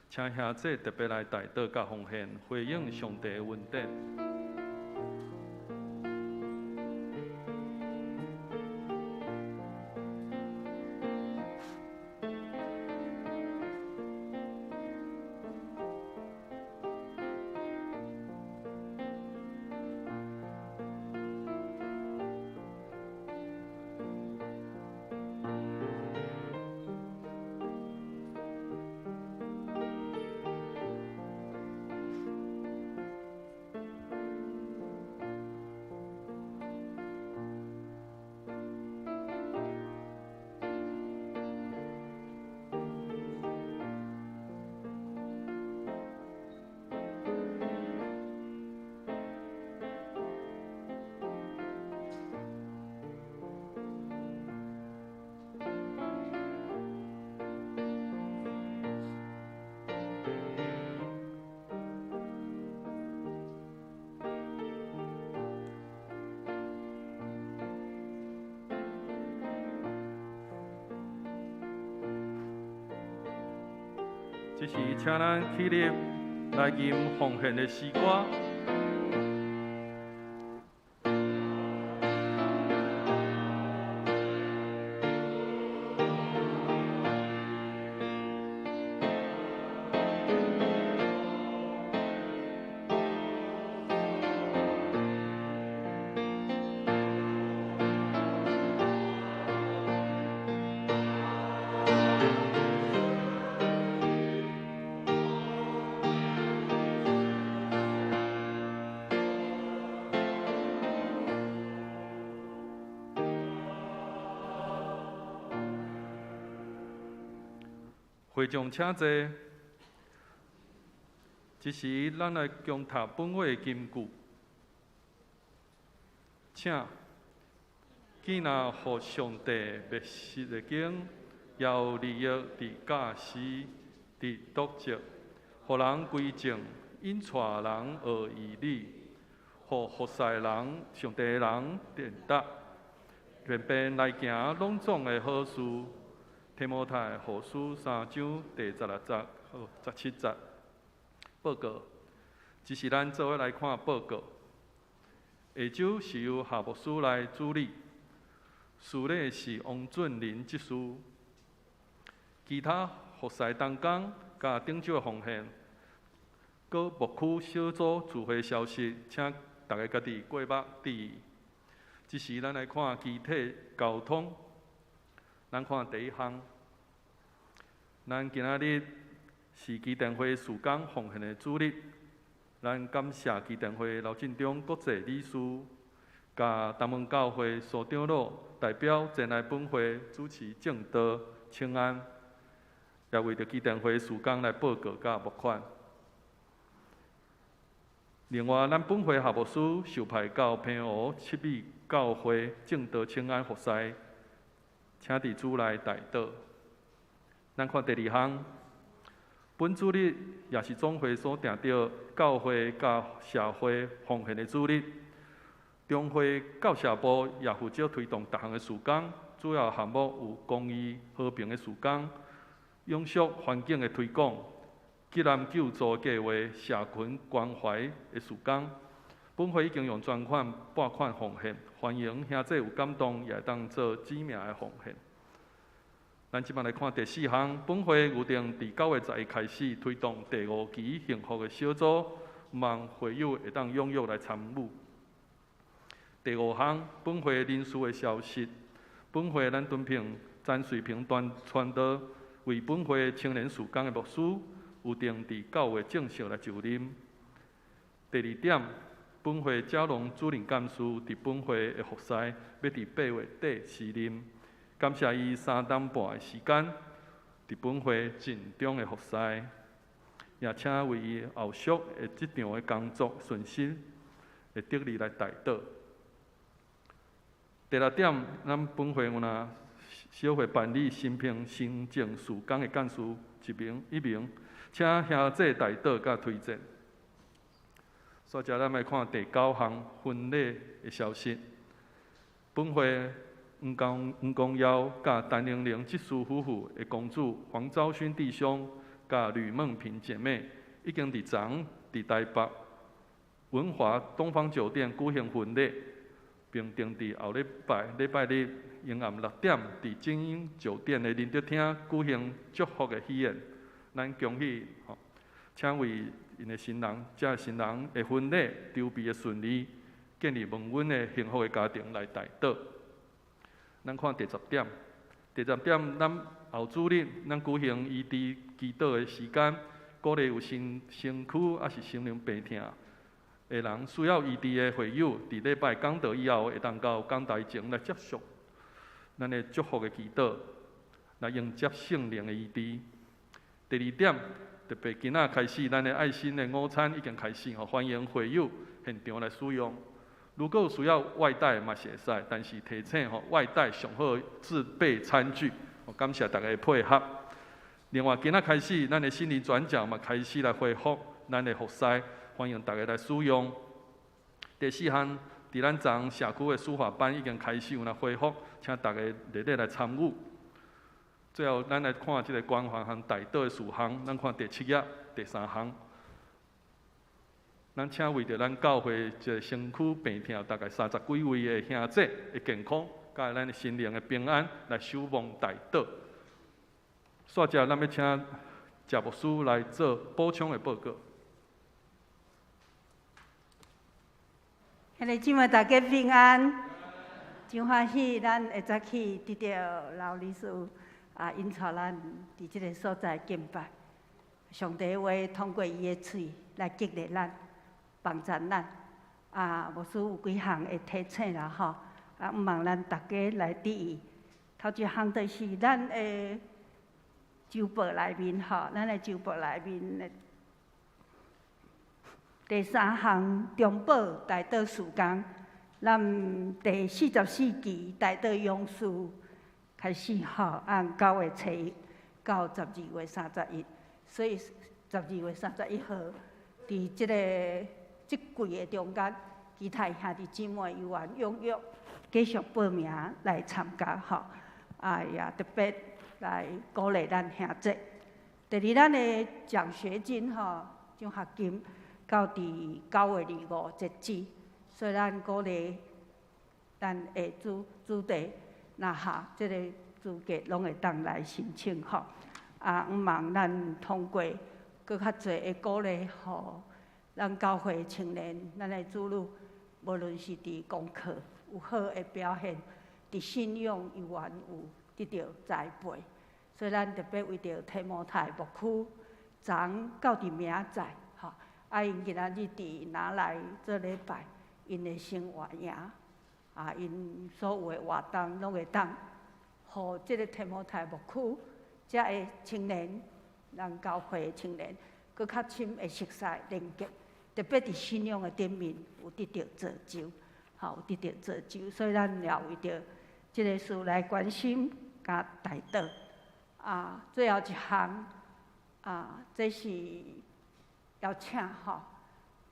请兄弟特别来代祷佮奉献，回应上帝的恩典。这时，请咱起立来吟奉献的诗歌。会众请坐。这时，咱来恭读本会的金句，请见若予上帝密实的经，也有利益伫教示、伫督责，予人归正，引带人学义理，予服侍人、上帝的人练达，便便来行拢总的好事。提摩太后书三章第16节到17节。报告，这是咱做伙来看报告。下晝是由夏牧師來主禮，司禮是王俊麟執事。其他服侍同工佮頂週的奉獻，閣牧區小組聚會消息，請大家家己過目注意。這時，咱來看肢體交通，咱看第一項，咱今仔日是基甸會事工奉獻的主日，咱感謝基甸會劉進忠國際理事，佮東門教會蘇長老代表前來本會主持證道請安，也為著基甸會事工來報告佮募款。另外，咱本會夏牧師受派到澎湖七美教會證道請安服侍，請佇主內代禱。咱看第二項，本主日也是總會所定著教會佮社會奉獻的主日。中會教社部也負責推動逐項的事工，主要項目有公益和平的事工、永續環境的推廣、急難救助計劃、社群關懷的事工。本會已經用專款撥款奉獻，歡迎兄弟有感動，也會當做指名的奉獻。咱這擺來看第四項，本會預定佇9月11開始推動第五期幸福的小組，望會友會當踴躍來參與。第五項，本會人事的消息，本會咱敦平詹瑞平傳道為本會青年事工的牧師，預定佇9月正式來就任。第二點，本會賈龍主任幹事佇本會的服侍，欲佇8月底辭任。感謝伊3冬半的時間，佇本會盡忠的服侍，也請為伊後續的這場的工作順心，會得力來代禱。第六點，咱本會有若小會辦理新平行政事工的幹事一名，請兄弟代禱佮推薦。煞來咱來看第九項婚禮的消息。本會黃公堯佮陳玲玲執事夫婦的公子黃昭勳弟兄佮呂夢萍姐妹，已經佇昨佇台北文華東方酒店舉行婚禮，並定佇後禮拜禮拜日傍暗6點，佇精英酒店的仁德廳舉行祝福的喜宴。咱恭喜吼，請為𪜶的新人、這新人的婚禮籌備的順利，建立蒙恩的幸福的家庭來代禱。咱看第十點，第十點，咱後主日咱舉行醫治祈禱的時間，鼓勵有身軀抑是心靈病痛的人需要醫治的會友，佇禮拜講道以後，會當到講台前來接受咱的祝福的祈禱，來迎接聖靈的醫治。第二點，特別今仔開始，咱的愛心的午餐已經開始吼，歡迎會友現場來使用。如果有需要外帶嘛是會使，但是提醒吼，外帶上好自備餐具。感謝大家的配合。另外，今仔開始，咱的心靈轉角嘛開始來恢復咱的服侍，歡迎大家來使用。第四項，佇咱昨社區的書法班已經開始有來恢復，請大家熱烈來參與。最後，咱來看這個關懷和代禱的事項，咱看第七頁第三項。咱請為著咱教會這個身軀病痛大概30幾位的兄弟的健康，佮咱的心靈的平安來守望代禱。煞來，咱欲請謝牧師來做補充的報告。兄弟姊妹大家平安，真歡喜咱會早起得著老理事啊，引導咱佇這个所在敬拜。上帝話通過伊的喙來激勵咱、幫助咱。啊，牧師有幾項會提醒啦吼，啊，毋望咱逐家來注意。頭一項就是咱的周報內面吼，咱的周報內面的第三項中保代禱事工，咱第44期代禱勇士開始吼，按9月初1到12月31，所以12月31號，佇這个這季的中間，其他兄弟姊妹有緣踴躍繼續報名來參加吼，啊也特別來鼓勵咱兄弟。第二，咱的獎學金吼，獎學金到佇9月25截止，所以咱鼓勵咱的主主題，若合這个資格，攏會當來申請吼。啊，向望咱通過閣較濟的鼓勵，予咱教會青年，咱的子女，無論是佇功課有好的表現，佇信仰猶原有得著栽培。所以咱特別為著提摩太牧區，昨到佇明仔載，吼，啊，𪜶今仔日佇拿來做禮拜，𪜶的生活營，啊，𪜶所有的活動攏會當，予這个提摩太牧區遮的青年，咱教會的青年，閣較深的熟似連結，特別佇信仰的頂面有得著造就，吼，有得著造就，所以咱也為著這个事來關心佮代禱。啊，最後一項，啊，這是邀請吼，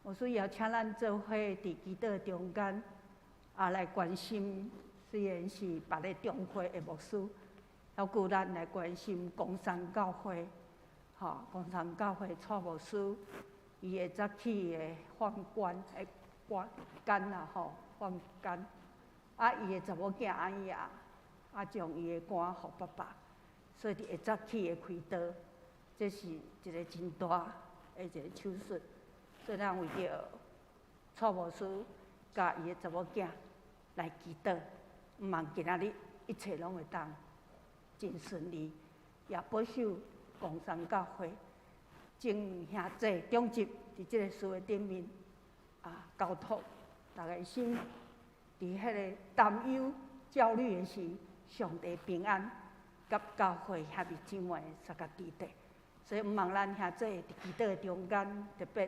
牧師邀請咱做伙佇祈禱中間，啊，來關心，雖然是別个中會的牧師，猶閣咱來關心岡山教會，吼，岡山教會蔡牧師，伊會早起的放肝的肝肝啦吼，放肝，啊，伊的查某囝安雅，啊，將伊的肝予爸爸。所以佇下早起的開刀，這是一个真大的一個手術。所以咱為著蔡牧師佮伊的查某囝來祈禱，向望今仔日一切攏會當真順利，也保守岡山教會眾兄弟長執佇這个事的頂面啊，交託逐个心佇彼个擔憂、焦慮的時，上帝平安。佮教會兄弟姊妹相佮佇底，所以向望咱兄弟佇祈禱中間，特別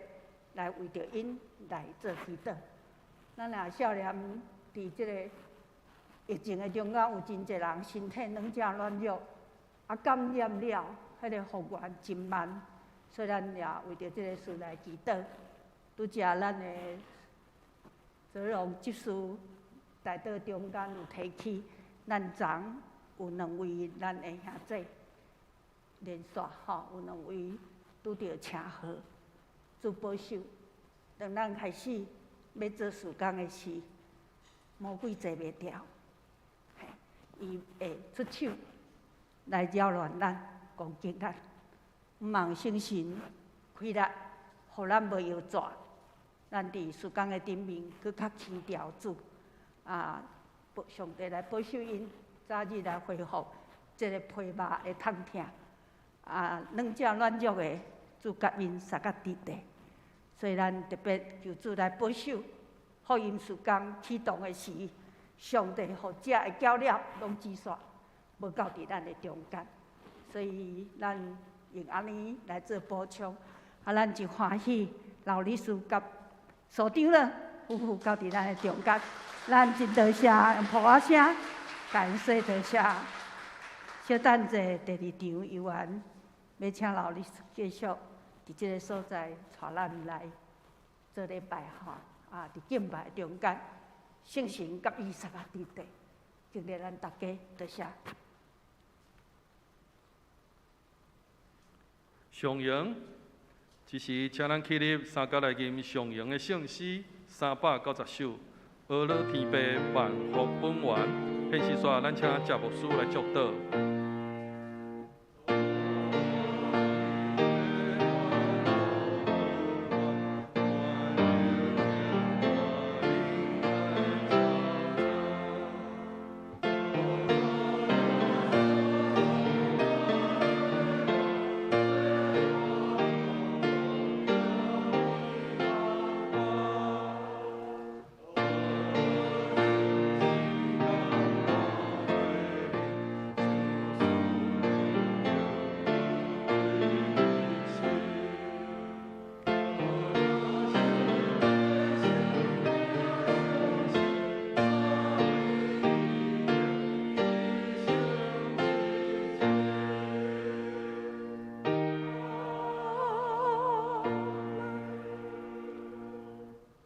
來為著𪜶來做祈禱。咱若少年佇這个疫情的中間，有真濟人身體軟正軟弱，啊感染了，彼个復原真慢，所以咱也為著這个事來祈禱。拄才咱的澤榮執事代禱中間有提起，咱昨有兩位咱的兄弟連續吼，有兩位拄著車禍，主保守。當咱開始欲做事工的時，魔鬼坐袂牢，伊會出手來擾亂咱、攻擊咱。毋望聖神開力，予咱無搖逝。咱佇事工的頂面，閣較強調主啊，上帝來保守𪜶。早日來恢復這个皮肉的痛疼，啊，軟正軟弱的主佮𪜶相佮佇底，所以咱特別求主來保守福音事工啟動的時，上帝予遮的攪擾攏止煞，無到佇咱的中間，所以咱用按呢來做補充，啊，咱真歡喜老理事佮所長了夫婦到佇咱的中間，咱真多謝用噗仔聲。感謝多謝，小等者第二場遊園，欲請老理事繼續佇這个所在帶咱來做禮拜吼，啊，佇敬拜中間，聖神佮伊相佮佇底，敬禮咱大家多謝。上榮，這時請咱起立，三佮來吟上榮的聖詩390首，阿樂天父萬福本源。現時煞，咱請謝牧師來祝禱。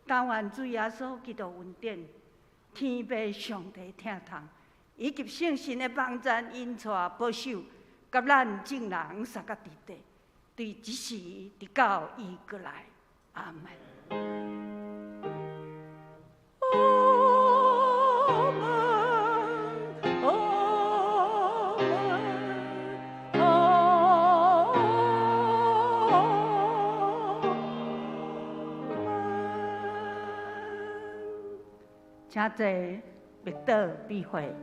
但願主耶穌基督恩典、天父上帝疼痛，以及聖神的幫贊、引帶、保守，佮咱眾人相佮佇底，對這時直到伊閣來。阿門。請坐默禱比會。